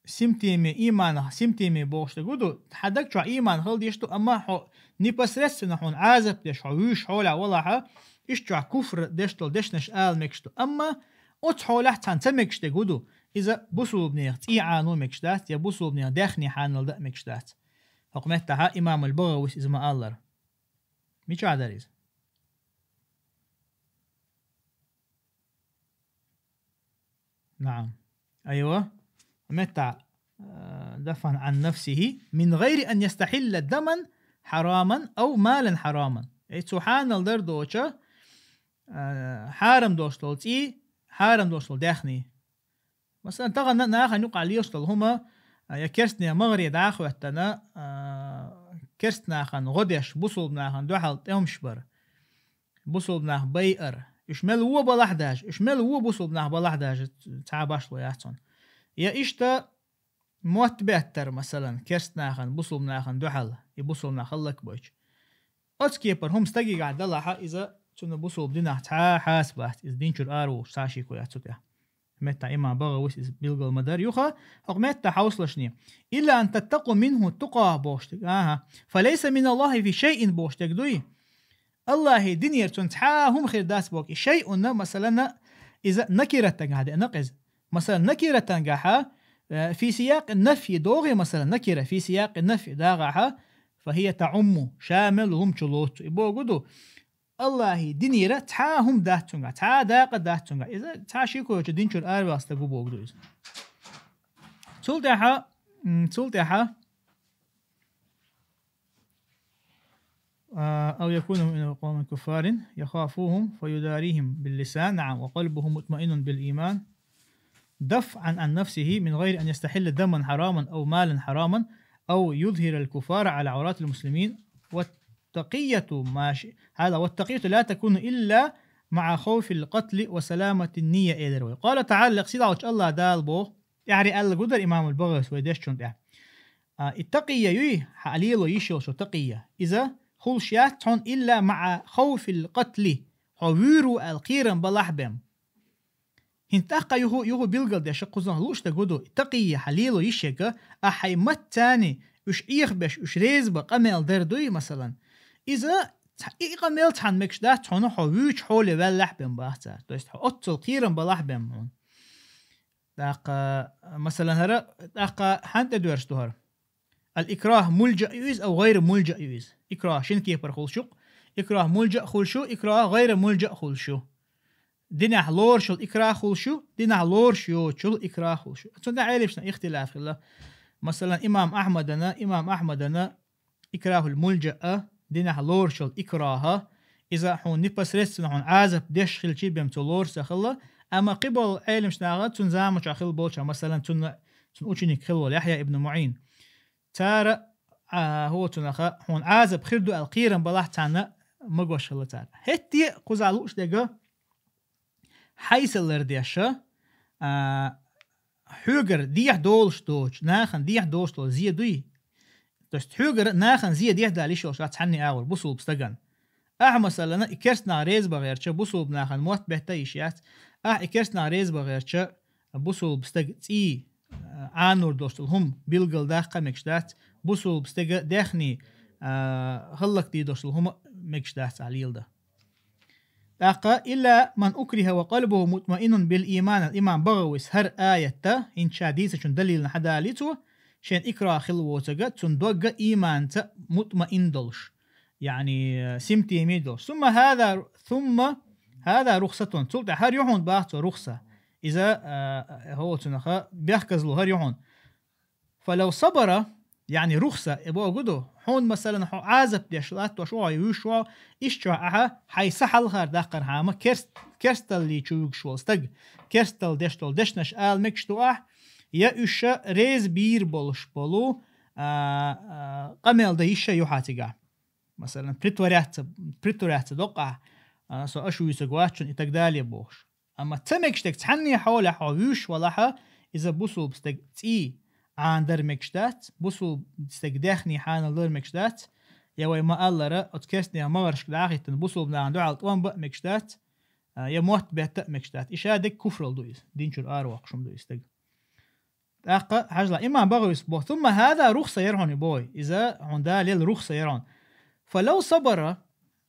симтеме, иманах симтеме бохуш дерг хӀун ду, хьан даг чохь иман хила дезаш ду, амма хьо непосредственно хьуна Ӏазап деш, хьо вуьйш хьолехь валахьа, иштта чохь куфр деш долу дешнаш ала мегаш ду. Амма оцу хьолехь цхьаьна ца мегаш дерг хӀун ду, иза бусулбанех цӀий Ӏано мегаш дац, я бусулбанех даьхни хьанал дан а мегаш дац. ХӀокху меттахьа имам аль-БагӀавис иза ма-аллара. Мичахь дара иза? نعم. أيوة. Меттахь, а, دفعا عن نفسه من غير أن يستحل دما حراما أو مالا حراما. Эй, цо хьанал дар доцуша, а, хьарам долуш долу цӀий, хьарам долуш долу даьхни. Масалан, тахана нахана юкъахь лелаш долу хӀума, а, я керстанех магӀаре дӀа а хӀоьттина, а, керстанахана гӀо деш, бусулбанахана дуьхьал тӀемаш бар. Бусулбанах байар. Уьш мел вон балахь даже, уьш мел вон бусулбанах балахь даже, цхьа башхало яц хьуна. Я иштта мотт беттар, масалан, керстанахана, бусулбанахана дуьхьал, и бусулбанах хӀаллакбойтуш. Оцу кепара хӀума стагехь далахьа, иза цуьнан бусулба динах цхьа хьаса бац, иза дин чуьра араволуш цхьа шеко яц цу тӀехь. Меттахь имам БагӀавис иза билгал ма дара юха, хӀокху меттахь хьовсалашний. إلا أن تتقوا منه تقى бохуш дерг. Аха. فليس من الله في شيء бохуш дерг дуй? Аллахьан динера цунна цхьа а хӀума хир дац боху. И шайъунна, масалана, иза накиратангахь деана-кх иза. Масалан, накиратангахьа, э, في سياق النفي догӀий, масалан, накира في سياق النفي дагӀахьа, فهي تعم, ша мел лумчу лоцу. И богу ду, Аллахьан динера цхьа а хӀума дац цуьнгахь, цхьа а дакъа дац цуьнгахь. Иза цхьа шеко йолчу дин чуьра араваьлла стаг ву богу ду иза. Цул тӀаьхьа, м, цул тӀаьхьа, а, أو يكون من قوم كفار يخافهم فيداريهم باللسان، نعم، وقلبه مطمئن بالإيمان. دفعا عن نفسه من غير أن يستحل دما حراما أو مالا حراما أو يظهر الكفار على عورات المسلمين. والتقية ما ش-، هذا، والتقية لا تكون إلا مع خوف القتل وسلامة النية, элира вай. قال تعالى, лекха сийлахьчу Аллахь Дала боху, тӀаьхьаре аьлла гудар имамул БагӀавис вай дешчунна тӀехь. А, и такъийя юй, хьан лело йиш йолчу такъийя. Иза хуьлуш яц хьуна إلا مع خوف القتل, хьо вуьйр ву аьлла кхерам балахь бен. ХӀинца тӀаккха юха, юха билгал деш кхузахь луш да гуду, такъия хьалело йиш яга, а хьай маттани уьш Ӏехбеш, уьш реза бан къамел дар дуй, масалан. Иза ц-, и къамел цхьан мегаш дац хьуна, хьо вуьйчу хьоле ваьллахь бен бах цара. То есть хьо оццул кхерам балахь бен хьуна. ТӀаккха, масалан, хӀара, тӀаккха хьан тӀе доьрзу ду хӀара? Ал-икрахь мулджа ю иза, ав гӀайр мулджа ю иза? Икрахь шин кепара хуьлуш ю. Икрахь мулджа хуьлуш ю, икрахь гӀайр мулджа хуьлуш ю. Динехь лоруш йолу икрахь хуьлуш ю, динехь лоруш йоцучул икрахь хуьлуш ю. Цундела Ӏеламнаха ихтилаф хилла. Масалан, имам Ахьмадана, имам Ахьмадана икрахьул мулджа а, динехь лоруш йолу икрахь а, иза хьуна непосредственно хьуна Ӏазап деш хилчий бен цо лоруш ца хилла, амма кхиболу Ӏеламнаха цуьнан заманчохь хилла болчохь, масалан, цуьнан, цуьнан ученик хилла волу Яхьъя ибн МуӀин. Цара, а, хӀоцунаха хьуна Ӏазап хир ду аьлла кхерам балахь царна магош хилла цара. ХӀетте а кхузахь лууш дерг а, хьайса лардеш а, а, хьоьгара дехьа долуш доцу, нахана дехьа долуш долу зе дуй? То есть хьоьгара нахана зе дехьа далийш йолуш вац цхьанне агӀор бусулба стагана. Ахьа, масалана, и керстанах реза бан гӀерча, бусулба нахана мотт бетта йиш яц. Ахьа и керстанах реза бан гӀерча, бусулба стаг цӀий, а, Ӏанур долуш долу хӀума билгал даккха мегаш дац, бусулба стега дехний, а, хӀаллакдийр долуш долу хӀума мегаш дац ахьа лелда. ТӀаккха, илла ман укриха ва къалбуху мутмаиннун бил ийман, имам БагӀавис хӀара аятта, хӀинца ша дийцачун далилна хьадалий цо, шен икрахь хилла воцага, цуьнан догга ийманца мутмаин долуш. Яъни, симтеме долуш. Сумма хӀаза, сумма хӀаза рухсатун. Цул тӀаьхьа хӀара ю хьуна бах цо рухса. Иза, а, хӀоцунаха бехказло хӀара ю хьуна. Фалав сабара, яъни рухса, э, богу ду, хьуна, масалан, хьо Ӏазап деш латтош ву, хьо вуьйш ву, ишчохь ахьа, хьай са хьалхара даккхархьама, керст-, керсталлий чу вуьгуш волу стаг, керстал деш долу дешнаш ала мегаш ду ахь, я уьш ша реза бийр болуш болу, а, а, къамел дан йиш ю хьан цигахь. Масалан, притворяться, притворяться доккхахь, а, со аша вуьйцург вацчун и так далее бохуш. Амма ца мегаш дерг цхьанне хьолехь хьо вуьйш валахьа, иза бусулба стаг цӀий Ӏандар мегаш дац, бусулба стаг дехний хьанал дар мегаш дац, я вай ма-аллара, оцу керстнех магӀаршка дӀахӀиттина бусулба нахана дуьхьал тӀом бан мегаш дац, а, я мотт бетта мегаш дац. И ша дерг куфрал ду иза, дин чуьра аравоккхуш хӀума ду иза стаг. ТӀаккха хьажала, имам БагӀавис боху, сумма хӀаза рухса яра хьуна бой. Иза хьуна Дала лела рухса яра хьуна. Фалав сабара,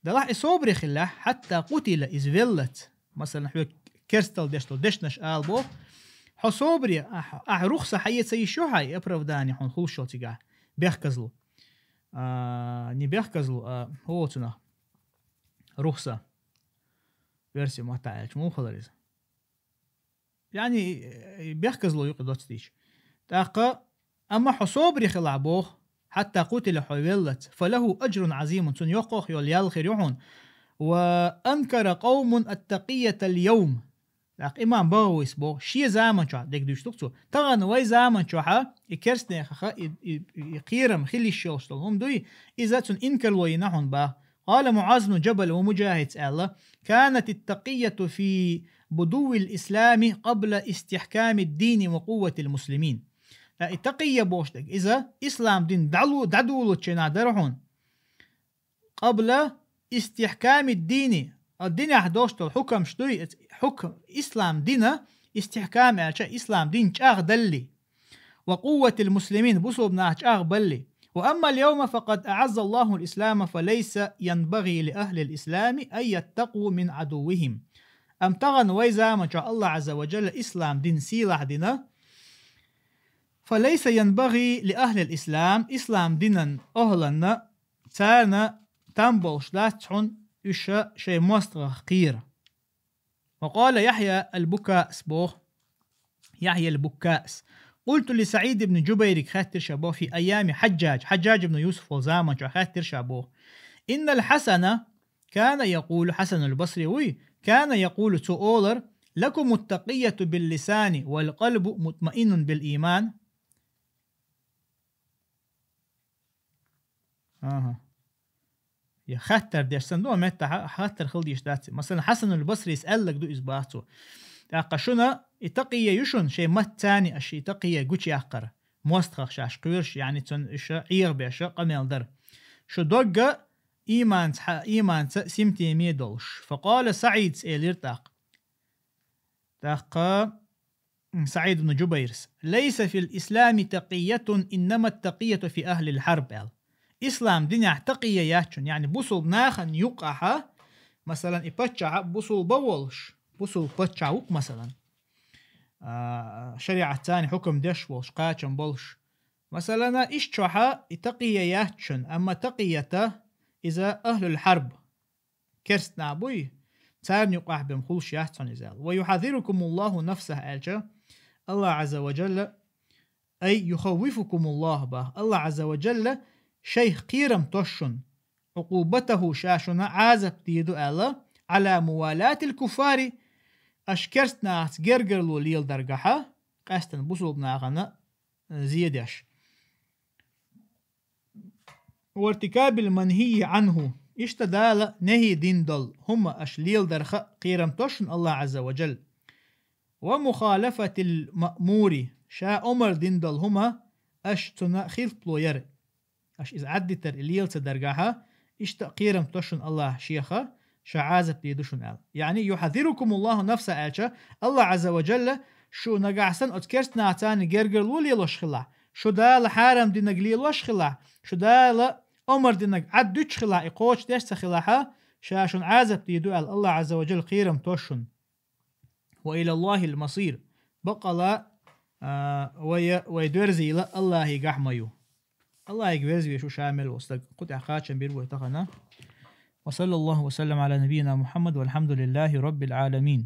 далахь и собаре хилла, хьатта къутила, иза веллац. Масалан, хьоьга керстал деш долу дешнаш ала боху. Хьо собаре, ахь, ахь рухса хьаэца йиш ю хьай, оправдание хьуна хуьлуш йолу цигахь. Бехказло. А, не бехказло, а хӀоцунах. Рухса. Версия мотта аьлча, муха хилар иза? Яъни, э, бехказло юкъа доцдийча. ТӀаккха, амма хьо собаре хилахь боху, хьатта къутила хьо веллац, фалаху аджрун Ӏазимун, цунна йоккхох йолу ял хир ю хьуна. Ва анкара къавмун ат-такъиятал йовм. ТӀаккха имам БагӀавис боху, шен заман чохь дерг дуьйцуш ду-кх цо. Тахана вай заман чохьа, и керстнехаха, и, и, и, и кхерам хила йиш йолуш долу хӀума дуй, иза цунна инкарло йина хьуна бах. Къала МуӀаз бну Джабал ва Муджахидс аьлла, канат ат-такъияту фи будуввил ислами къабла истихкамид дини ва къувватил муслимин. Ткъа и такъия бохуш дерг, иза ислам дин дӀалу-, дӀадолучу хенахь дара хьуна. Къабла истихкамид дини, а динехь долуш долу хьукамаш дуй, хьукам, ислам дина истихкам аьлча, ислам дин чӀагӀдалли. Ва къувватил муслимин, бусулба нах чӀагӀбалли. Ва аммал йовма факъад аӀаззаллахул ислама, фалайса янбагӀи ли ахлил ислами ан яттакъу мин Ӏадуввихим. Амма тахана вай заман чохь Аллах Ӏазза ва Джалла ислам дин сийлахь дина, фалайса янбагӀи ли ахлил ислам, ислам динан охӀланна, царна там болуш дац хьуна уьш шайн мостагӀах кхера. Ва къала Яхьъя аль-Буккаъс боху. Яхьъя аль-Буккаъс. Къулту ли СаӀид ибн Джубайриг, хаьттира ша боху, фи айями Хьаджжадж, Хьаджжадж ибн Юсуф волу заман чохь хаьттира ша боху. Иннал Хьасана кана якъулу, Хьасанул Басри вуй, кана якъулу, цо олар, лакумут такъияту бил лисани вал къалбу мутмаиннун бил ийман. Аха. Я хаттар деш санна ду, меттахьа хаттар хила дийш дац. Масалан, Хьасанул Басрис аьллаг ду иза бах цо. ТӀаккха шуна и такъия ю шуна, шайн маттани аша и такъия гучуяккхара. МостагӀах шаьш кхоьруш, яъни цунна уьш Ӏехабеш къамел дара. Шу догга ийманца, хьа-, ийманца симтеме долуш. Факъала СаӀидс элира тӀаккха. ТӀаккха СаӀид ибн Джубайрас: «ليس في الإسلام تقية، إنما التقية في أهل الحرب», аьлла. Ислам динехь такъия яц шун, яъни бусулба нахана юкъахь, масалан, и паччахь бусулба волуш, бусулба паччахь ву-кх, масалан, а, шариӀатца хьукам деш волуш, кхачам болуш. Масалан, ишта чохь и такъия яц шун, амма такъията иза ахлул хьарб, керст нах буй, царна юкъахь бен хуьлуш яц хьуна иза аьлла. «ويحذركم الله نفسه», аьлча, Аллах Азза ва Джалла, «أي يخوفكم الله», бах, Аллах Азза ва Джалла шайх кхерам тосу шуна, «عقوبته», ша шуна Ӏазап дийр ду аьлла, «على موالاة الكفار», аша керст нахаца гергарло леладаргахьа, къаьстина бусулба нахана, э, зе деш. «وارتكاب المنهي عنه», иштта Дала нахӀи дина долу хӀума аша леладарха кхерам тосу шуна Аллах Азза ва Джалла. «ومخالفة المأمور», ша омар дина долу хӀума аша цунна хилпало яра. Аша иза Ӏаддитар и лела ца даргахьа, иштта кхерам тосу шуна Аллах шеха, ша Ӏазап дийр ду шуна аьлла. Яъни, «يحذركم الله نفسه» аьлча, Аллах Азза ва Джалла шу нагахь санна оцу керст нахаца гергарло лелош хилахь, шу Дала хьарам динарг лелош хилахь, шу Дала омар динарг Ӏаддуьтуш хилахь, и кхочушдеш ца хилахьа, ша шуна Ӏазап дийр ду аьлла, Аллах Азза ва Джалла кхерам тосу шуна. «وإلى الله المصير». Баккъала, а, вай, вай доьрзийла Аллахьигахь ма ю. Аллахьига верзавеш ву ша мел волу стаг. Кху тӀехь кхачам бийр бу вай тахана. «وصلى الله وسلم على نبينا محمد، والحمد لله رب العالمين».